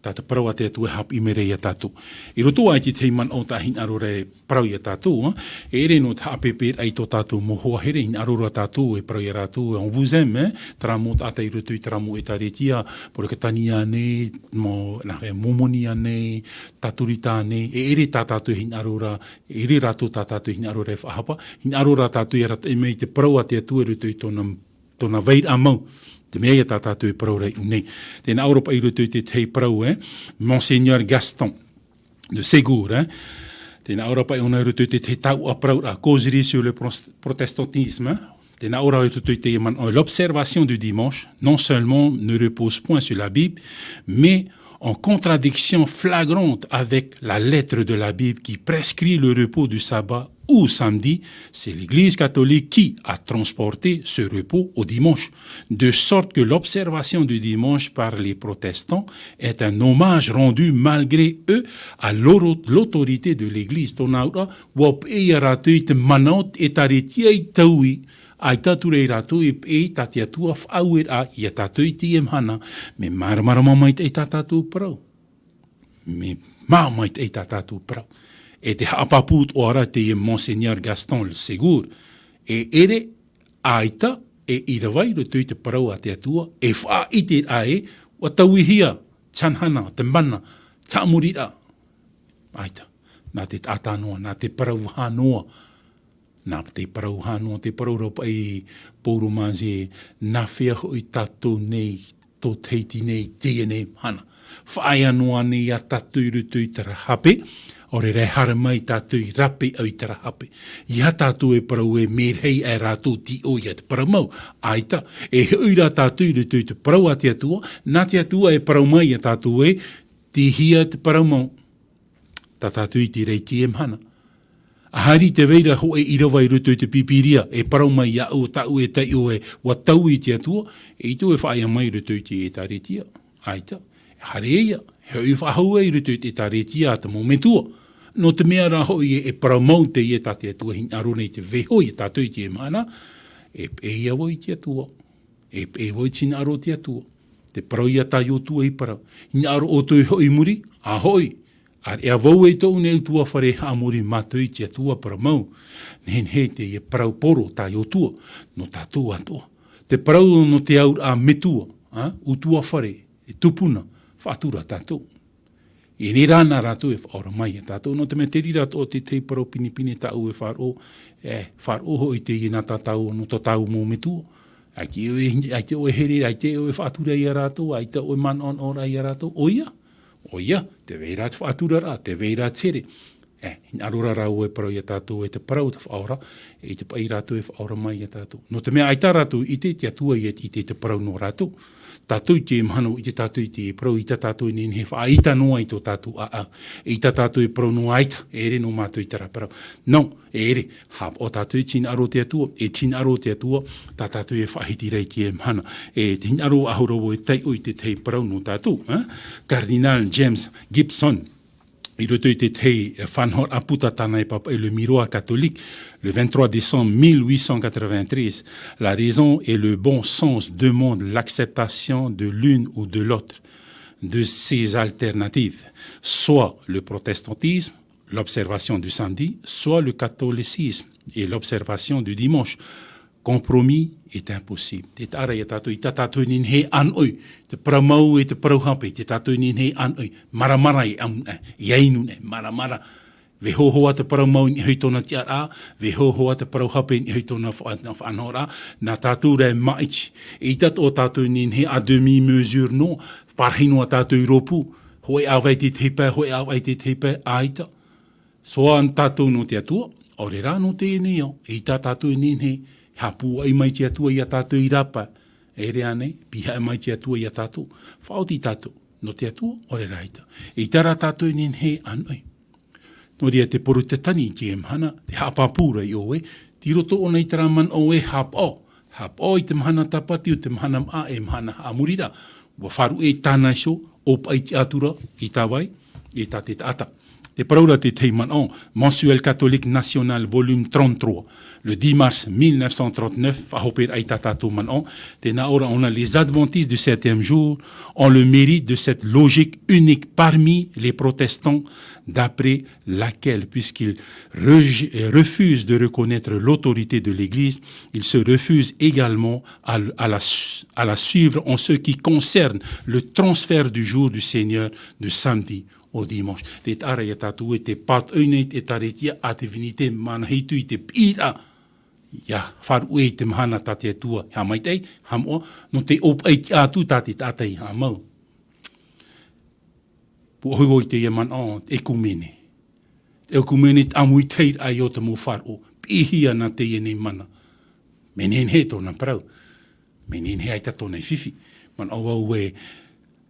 tā te parau a te Atua e haʻapiʻi mai ra ia tātou. I roto ā i te tahi manaʻo tā hinaʻaro ra e parau ia tātou, ā, e ʻere nō te haʻapēpēraʻa i tō tātou mau hoa here, hinaʻaro ra tātou e parau ia rātou, on vous aime, ē, terā mau taʻata i roto i terā mau ʻētāretia, Poreketania nei, mau, nā, e, Momonia nei, Tatorita nei, e ʻere tā tātou e hinaʻaro ra, e ʻere rātou tā tātou e hinaʻaro ra e faʻahapa, hinaʻaro rā tātou e arataʻi mai i te parau a te Atua i roto i tōna, tōna vairaʻa mau, te mea ia tā tātou e parau ra i ʻō nei. Tē nā ʻō ra paʻi i roto i te tahi parau, ē, Monseigneur Gaston de Ségur, ē. Tē nā ʻō ra paʻi ʻōna i roto i te tahi tauʻa parauraʻa, Causerie sur le pros-, protestantisme, ē. Tē nā ʻō ra i roto i te manaʻo, l'observation du dimanche, non seulement ne repose point sur la Bible, mais en contradiction flagrante avec la lettre de la Bible qui prescrit le repos du sabbat ou samedi, c'est l'Église catholique qui a transporté ce repos au dimanche, de sorte que l'observation du dimanche par les protestants est un hommage rendu malgré eux à l'oro-, l'autorité de l'Église. Tōna auraʻa, ʻua peʻe ia rātou i te mana o te ʻētāretia i taui, ʻaita atu ra ia rātou e peʻe i tā te Atua faʻaueraʻa ia tātou i teie mahana, mea māramarama maitaʻi tā tātou parau. Mea māʻa maitaʻi tā tātou parau. E te haʻapāpū atoʻa ra teie Monseigneur Gaston de Ségur, e ʻere, ʻaita, e ʻīrava i roto i te parau a te Atua, e faʻaʻite ra ē, ʻua tauihia, te hanahana, te mana, te haʻamoriraʻa. ʻAita, nā te taʻata noa, nā te parau vaha noa, nā te parau vaha noa, tē parau ra paʻi Paul Mangé, nā hea hoʻi tātou nei, tō Tahiti nei, teie nei mahana. Faʻaea noa nei ia tātou i roto i terā hape, ʻaore rā e haere mai tātou i rāpae i terā hape. ʻEiaha tātou e parau ē, mea rahi aʻe rātou tei ʻō ia te parau mau. ʻAita, e hoʻi rā tātou i roto i te parau a te Atua, nā te Atua e parau mai ia tātou ē, tei hea te parau mau. Tā tātou i ʻite ra i teie mahana. ʻA haere i te vai ra hōʻē ʻīrava i roto i te Pīpīria, e parau mai iāʻu, tāʻu e taiʻo ē, ʻua taui te Atua, e ʻaita e faʻaea mai i roto i te ʻētāretia. ʻAita, haere ia, e hoʻi faʻahou ai i roto i te ʻētāretia a te mau metua. Nō te mea rā hoʻi ē, e parau mau teie tā te Atua e hinaʻaro nei tei vaiiho ia tātou i teie mahana, e peʻe ia vau i te Atua. E peʻe vau i te hinaʻaro o te Atua. Te parau ia tā Iosua i parau. Hinaʻaro ʻoutou e hoʻi i muri, ʻa hoʻi. ʻĀreʻa vau e tōʻu nei ʻutuāfare e haʻamori mātou i te Atua parau mau. Nehenehe teie parau poro tā Iosua, nō tātou atoʻa. Te parau nō te auraʻa metua, ā, ʻutuāfare, e tupuna, faʻatura tātou. E nei rā nā rātou e faʻaora mai ia tātou, nō te mea te reira atoʻa te tahi parau pinepine tāʻu e faʻaroʻo, e, faʻaroʻo hoʻi teie nā tātou, nō tō tātou mau metua. ʻAita ʻoe, ʻaita ʻoe here, ʻaita ʻoe faʻatura ia rātou, ʻaita ʻoe manaʻonaʻo ra ia rātou, ʻoia, ʻoia, tē vai ra te faʻaturaraʻa, tē vai ra te here. E, hinaʻaro rā rāua e parau ia tātou e te parau te faʻaora, e ʻaita paʻi rātou e faʻaora mai ia tātou. Nō te mea ʻaita rātou i ʻite, te Atua ia i ʻite i te parau nō rātou. Tātou i teie mahana ʻua ʻite tātou i teie parau, ʻaita tātou e nehenehe e faʻaʻita noa i tō tātou ʻāʻau. ʻAita tātou e parau noa ʻaita, e ʻere noa mātou i terā parau. Nō, e ʻere, haʻapaʻo tātou i te hinaʻaro o te Atua, e te hinaʻaro o te Atua, tā tātou e faʻahiti ra i teie mahana. E te hinaʻaro ʻahuru e taiʻo i te tahi parau nō tātou, ā? Cardinal James Gibson, i roto i te tahi, e, faʻanahoraʻa puta tāna e pāpaʻi, Le Miroir catholique, le vingt-trois décembre mille huit cent quatre-vingt-treize, la raison et le bon sens demandent l'acceptation de l'une ou de l'autre de ces alternatives, soit le protestantisme, l'observation du samedi, soit le catholicisme et l'observation du dimanche. Compromis est impossible. Te taʻa ra ia tātou, ʻaita tātou e nehenehe e ʻānoʻi, te parau mau e te parau hape, ʻaita tātou e nehenehe e ʻānoʻi, māramarama e ʻamu, e, ʻia inu nei, māramarama. Vaiiho hoʻi te parau mau i niʻa i tōna tiʻaraʻa, vaiiho hoʻi te parau hape i niʻa i tōna fa-, faʻanahoraʻa, nā tātou rā e māʻiti. ʻAita tō tātou e nehenehe à demi-mesure noa, pārahi noa tātou i rōpū, hōʻē ʻāvae i te tahi pae, hōʻē ʻāvae i te tahi pae, ʻaita. Soa tātou nō te Atua, ʻaore rā nō teie nei ao, ʻaita tātou e nehenehe, haʻapūai mai te Atua ia tātou i rāpae, e ʻere ānei, pīhaʻi mai te Atua ia tātou, faʻaoti tātou, nō te Atua, ʻaore rā ʻaita. ʻAita rā tātou e nehenehe e ʻānoʻi. Nō reira te Porotetani i teie mahana, te haʻapāpū ra i ʻō ē, tei roto ʻōna i terā manaʻo ē haʻapaʻo, haʻapaʻo i te mahana tāpati ʻo te mahana māʻa e mahana haʻamoriraʻa, ʻua faʻaruʻe tāna iho, ʻōpaʻi tiʻa atu ra i tā vai, i tā te taʻata. Te parau ra te tahi manaʻo, Mensuel catholique national, volume trente-trois, le dix mars mille neuf cent trente-neuf, faʻahoperaʻa i tā tātou manaʻo, tē nā ʻō ra ʻōna, les adventistes du septième jour ont le mérite de cette logique unique parmi les protestants, d'après laquelle, puisqu'ils reje-, refusent de reconnaître l'autorité de l'Église, ils se refusent également à, à la su-, à la suivre en ce qui concerne le transfert du jour du Seigneur de samedi au dimanche. Te taʻa ra ia tātou ē tē pātoʻi nei te ʻĒtārētia a te Vīnite Mana Hitu i te piʻiraʻa, ʻia faʻaruʻe i te mahana tā te Atua, haʻamaitaʻi, haʻamoʻa, nō te ʻōpaʻi tiʻa atu tā te taʻata i haʻamau. Pūʻohu vau i teie manaʻo, ʻekumene. Te ʻekumene, te ʻāmui i te reira ʻo te mau faʻaroʻo, piʻihia nā teie nei mana. Mea nehenehe tōna parau. Mea nehenehe ʻaita tōna e fifi. Manaʻo vau ē,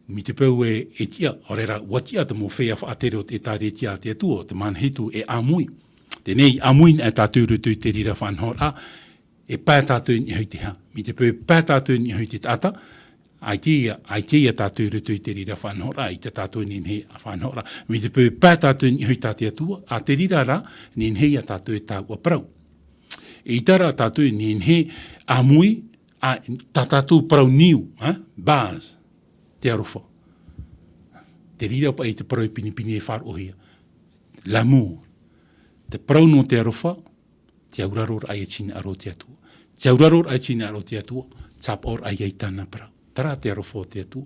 mai te peu ē e tiʻa, ʻaore rā, ʻua tiʻa te mau feiā faʻatere o te ʻĒtārētia a te Atua, ʻo te Mana Hitu e ʻāmui. Teie nei, ʻāmui anaʻe tātou i roto i te reira faʻanahoraʻa, e pae tātou i niʻa i te aha. Mai te peu e pae tātou i niʻa i te taʻata, ʻaita ia, ʻaita ia tātou i roto i te reira faʻanahoraʻa, ʻaita tātou e nehenehe e faʻanahoraʻa. Mai te peu e pae tātou i niʻa i tā te Atua, ʻa te reira rā, nehenehe ia tātou e taua parau. ʻAita rā tātou e nehenehe e ʻāmui, ā, tā tātou parau niu, ā, base, te aroha. Te reira paʻi te parau e pinepine e faʻaroʻohia. L'amour. Te parau nō te aroha, te auraroraʻa i te hinaʻaro o te Atua. Te auraroraʻa i te hinaʻaro o te Atua, te haʻapaʻoraʻa i tāna parau. Terā te aroha o te Atua.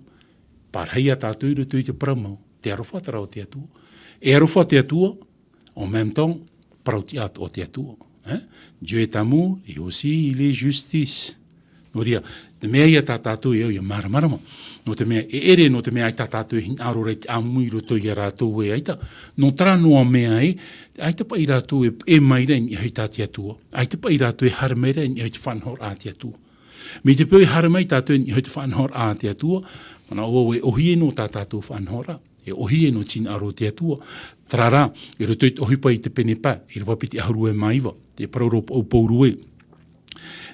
Pārahi ia tātou i roto i te parau mau, te aroha terā o te Atua. E aroha te Atua, en même temps, parau tiʻa o te Atua. Hein? Dieu est amour et aussi il est justice. Nō reira, te mea ia tā tātou e au ʻia māramarama. Nō te mea, e ʻere, nō te mea ʻaita tātou e hinaʻaro ra i te ʻāmui i roto ia rātou ē ʻaita. Nō terā noa mea ē, ʻaita paʻi rātou e, e mai ra i niʻa i tā te Atua. ʻAita paʻi rātou e haere mai ra i niʻa i te faʻanahoraʻa a te Atua. Mai te peu e haere mai tātou i niʻa i te faʻanahoraʻa a te Atua, manaʻo vau e ʻōhie noa tā tātou faʻanahoraʻa. E ʻōhie noa i te hinaʻaro o te Atua. Terā rā, i roto i te ʻohipa i te pene pae, ʻīrava piti ʻahuru e mā iva, tē parau ra Paul-, Paul ē.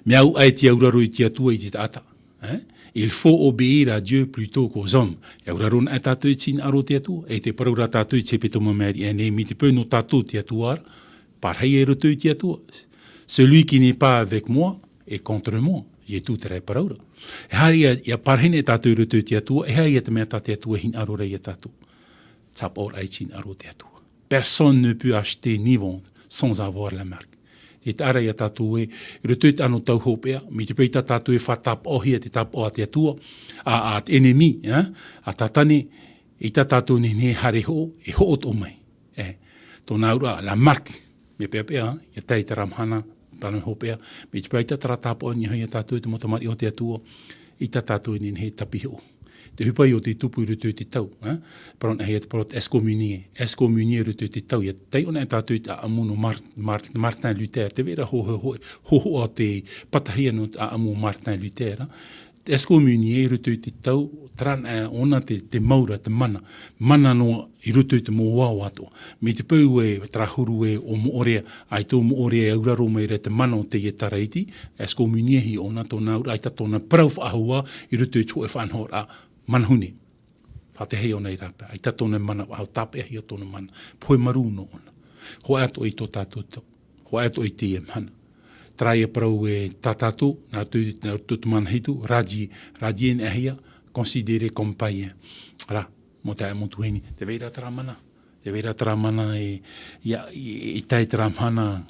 Mea au ʻae te auraro i te Atua i te taʻata. Hein? Il faut obéir à Dieu plutôt qu'aux hommes. E auraro anaʻe tātou i te hinaʻaro o te Atua. E tē parau ra tātou i te hepetoma Maria nei, mai te peu nō tātou te Atua ra, pārahi i roto i te Atua. Celui qui n'est pas avec moi est contre moi. Ietu te rā e parau ra. E haere ia, ia parahine tātou i roto i te Atua, e aha ia te mea tā te Atua e hinaʻaro ra ia tātou. Tāpaʻo ra i te hinaʻaro o te Atua. Personne ne peut acheter ni vendre sans avoir la marque. Te taʻa ra ia tātou ē, i roto i te anotau hopeʻa, mai te peu tā tātou e faʻatāpaʻohia te tāpaʻo a te Atua, a, a te ennemi, ā, a Tātane, ʻaita tātou e nehenehe e haere hoʻo, e hoʻo atoʻa mai. E, tōna auraʻa, la marque, mea peʻapeʻa, ia tae i terā mahana, tāna hopeʻa, mai te peu ʻaita terā tāpaʻo i niʻa iho ia tātou i te mau tamariʻi o te Atua, ʻaita tātou e nehenehe e tāpaʻo hoʻo. Te ʻohipa ïa o te tupu i roto i te tau, ā? Parau anaʻe ia te parau excommunié, excommunié i roto i te tau, ia taiʻo anaʻe tātou i te ʻāʻamu nō Mar-, Mar-, Martin Luther, tē vai ra hō-, hō-, hō-, hōhoʻa te patahia nō te ʻāʻamu Martin Luther, ā? Te excommunié i roto i te tau, terā anaʻe ʻōna te, te mau ra, te mana, mana noa i roto i te mau ao atoʻa. Mai te peu ē, terā huru ē ʻo Moʻorea, ʻaita ʻo Moʻorea e auraro mai ra i te mana o teie taraiti, excommunié hia ʻōna, tōna auraʻa, ʻaita tōna parau faʻahou ā i roto i te hōʻē faʻanahoraʻa manahune. Faʻatae hia ʻōna i rāpae, ʻaita tōna mana faʻahou, tāpeʻahia tōna mana, pohe marū noa ʻōna. Hoʻi atoʻa i tō tātou tau, hoʻi atoʻa i teie mahana. Terā ia parau ē tā tātou, nā roto, nā roto te mana hitu, radié, radié anaʻe hia, considéré comme païen. Rā, mau taeaʻe, mau tuahine, tē vai ra terā mana. Tē vai ra terā mana e, ia, i, i tae i terā mahana,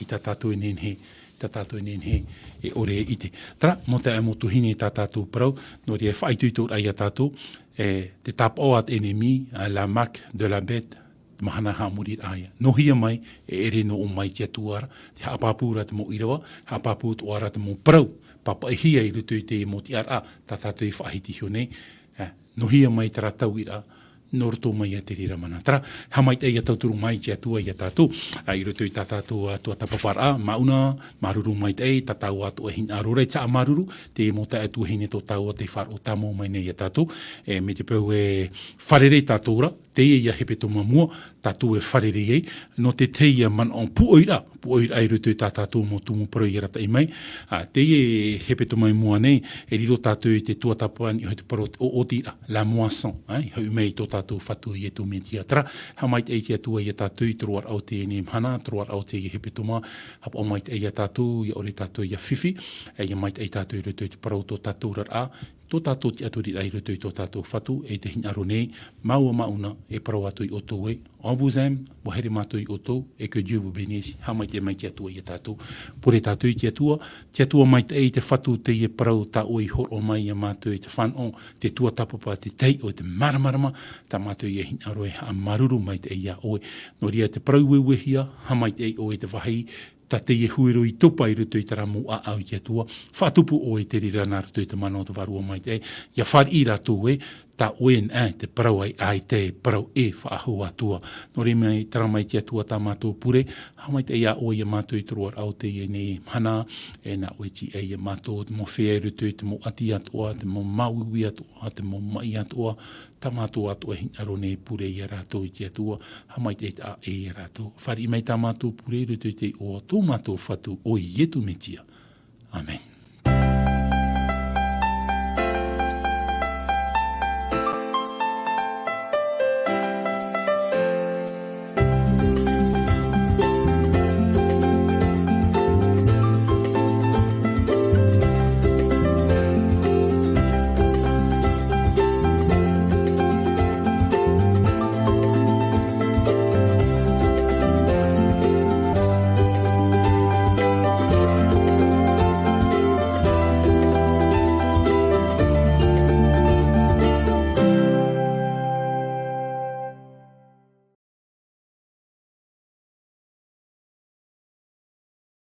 ʻaita tātou e nehenehe, ʻaita tātou e nehenehe e ʻore e ʻite. Terā, mau taeaʻe, mau tuahine, tā tātou parau, nō reira e faʻaitoitoraʻa ia tātou, e, te tāpaʻo a te ennemi, ā, la marque de la bête, te mahana haʻamoriraʻa ïa. Nōhia mai, e ʻere noa mai te Atua ra, tē haʻapāpū ra te mau ʻīrava, haʻapāpū atoʻa ra te mau parau, pāpaʻihia i roto i te mau tiʻaraʻa, tā tātou e faʻahiti iho nei, ā, nōhia mai terā tauiraʻa, nō roto mai ia te reira mana. Terā, haʻamaitaʻi ïa tauturu mai te Atua ia tātou, ā, i roto i tā tātou, ā, tuatāpaparaʻa, māʻona, māuruuru maitaʻi, tātaʻu atoʻa e hinaʻaro ra, e taʻa māuruuru, te mau taeaʻe tuahine tō tāua tei faʻaroʻo tāmau mai nei ia tātou, e, mai te peu e fārerei tātou ra, teie ïa hepetoma mua, tātou e fārerei ai, nō te tahi ïa manaʻo pūʻoiraʻa, pūʻoiraʻa i roto i tā tātou mau tumu parau i arataʻi mai. Ā, teie hepetoma i mua nei, e riro tātou i te tuatāpapa i niʻa i te parau o te ʻoʻotiraʻa, la moisson, ā, i hoʻi mai i tō tātou Fatu Ietu Metia. Terā, haʻamaitaʻi te Atua ia tātou i te roaraʻa o teie nei mahana, te roaraʻa o teie hepetoma, haʻapaʻo maitaʻi ia tātou, ʻia ʻore tātou ʻia fifi, e ʻia maitaʻi tātou i roto i te parau o tō tātou oraraʻa, tō tātou tiʻaturiraʻa i roto i tō tātou Fatu, e te hinaʻaro nei, māua māʻona, e parau atu ia ʻoutou ē, on vous aime, ʻua here mātou ia ʻoutou, et que Dieu vous bénisse, haʻamaitaʻi mai te Atua ia tātou. Pure tātou i te Atua, te Atua maitaʻi, te Fatu, teie parau tā ʻoe i hōroʻa mai ia mātou i te fānaʻo, te tuatāpapa, te taiʻo, te māramarama, tā mātou ïa hinaʻaro e haʻamāuruuru maitaʻi ia ʻoe. Nō reira te parau ueue hia, haʻamaitaʻi ʻoe i te vāhi, tā teie huero i topa i roto i terā mau ʻāʻau i te Atua, faʻatupu ʻoe i te reira nā roto i te mana o te Vārua Maitaʻi, ʻia fāriʻi rātou ē, tā ʻoe anaʻe te parau ʻaita e parau e faʻahou atu ā. Nō reira mai, terā mai te Atua tā mātou pure, haʻamaitaʻi ia ʻoe ia mātou i te roaraʻa o teie nei mahana, e nā ʻoe e tīaʻi ia mātou, te mau feiā i roto i te mau ʻati atoʻa, te mau māuiui atoʻa, te mau maʻi atoʻa, tā mātou atoʻa e hinaʻaro nei e pure ia rātou i te Atua, haʻamaitaʻi taʻa ʻē ia rātou. Fāriʻi mai tā mātou pure i roto i te iʻoa o tō mātou Fatu ʻo Ietu Metia. ʻĀmene.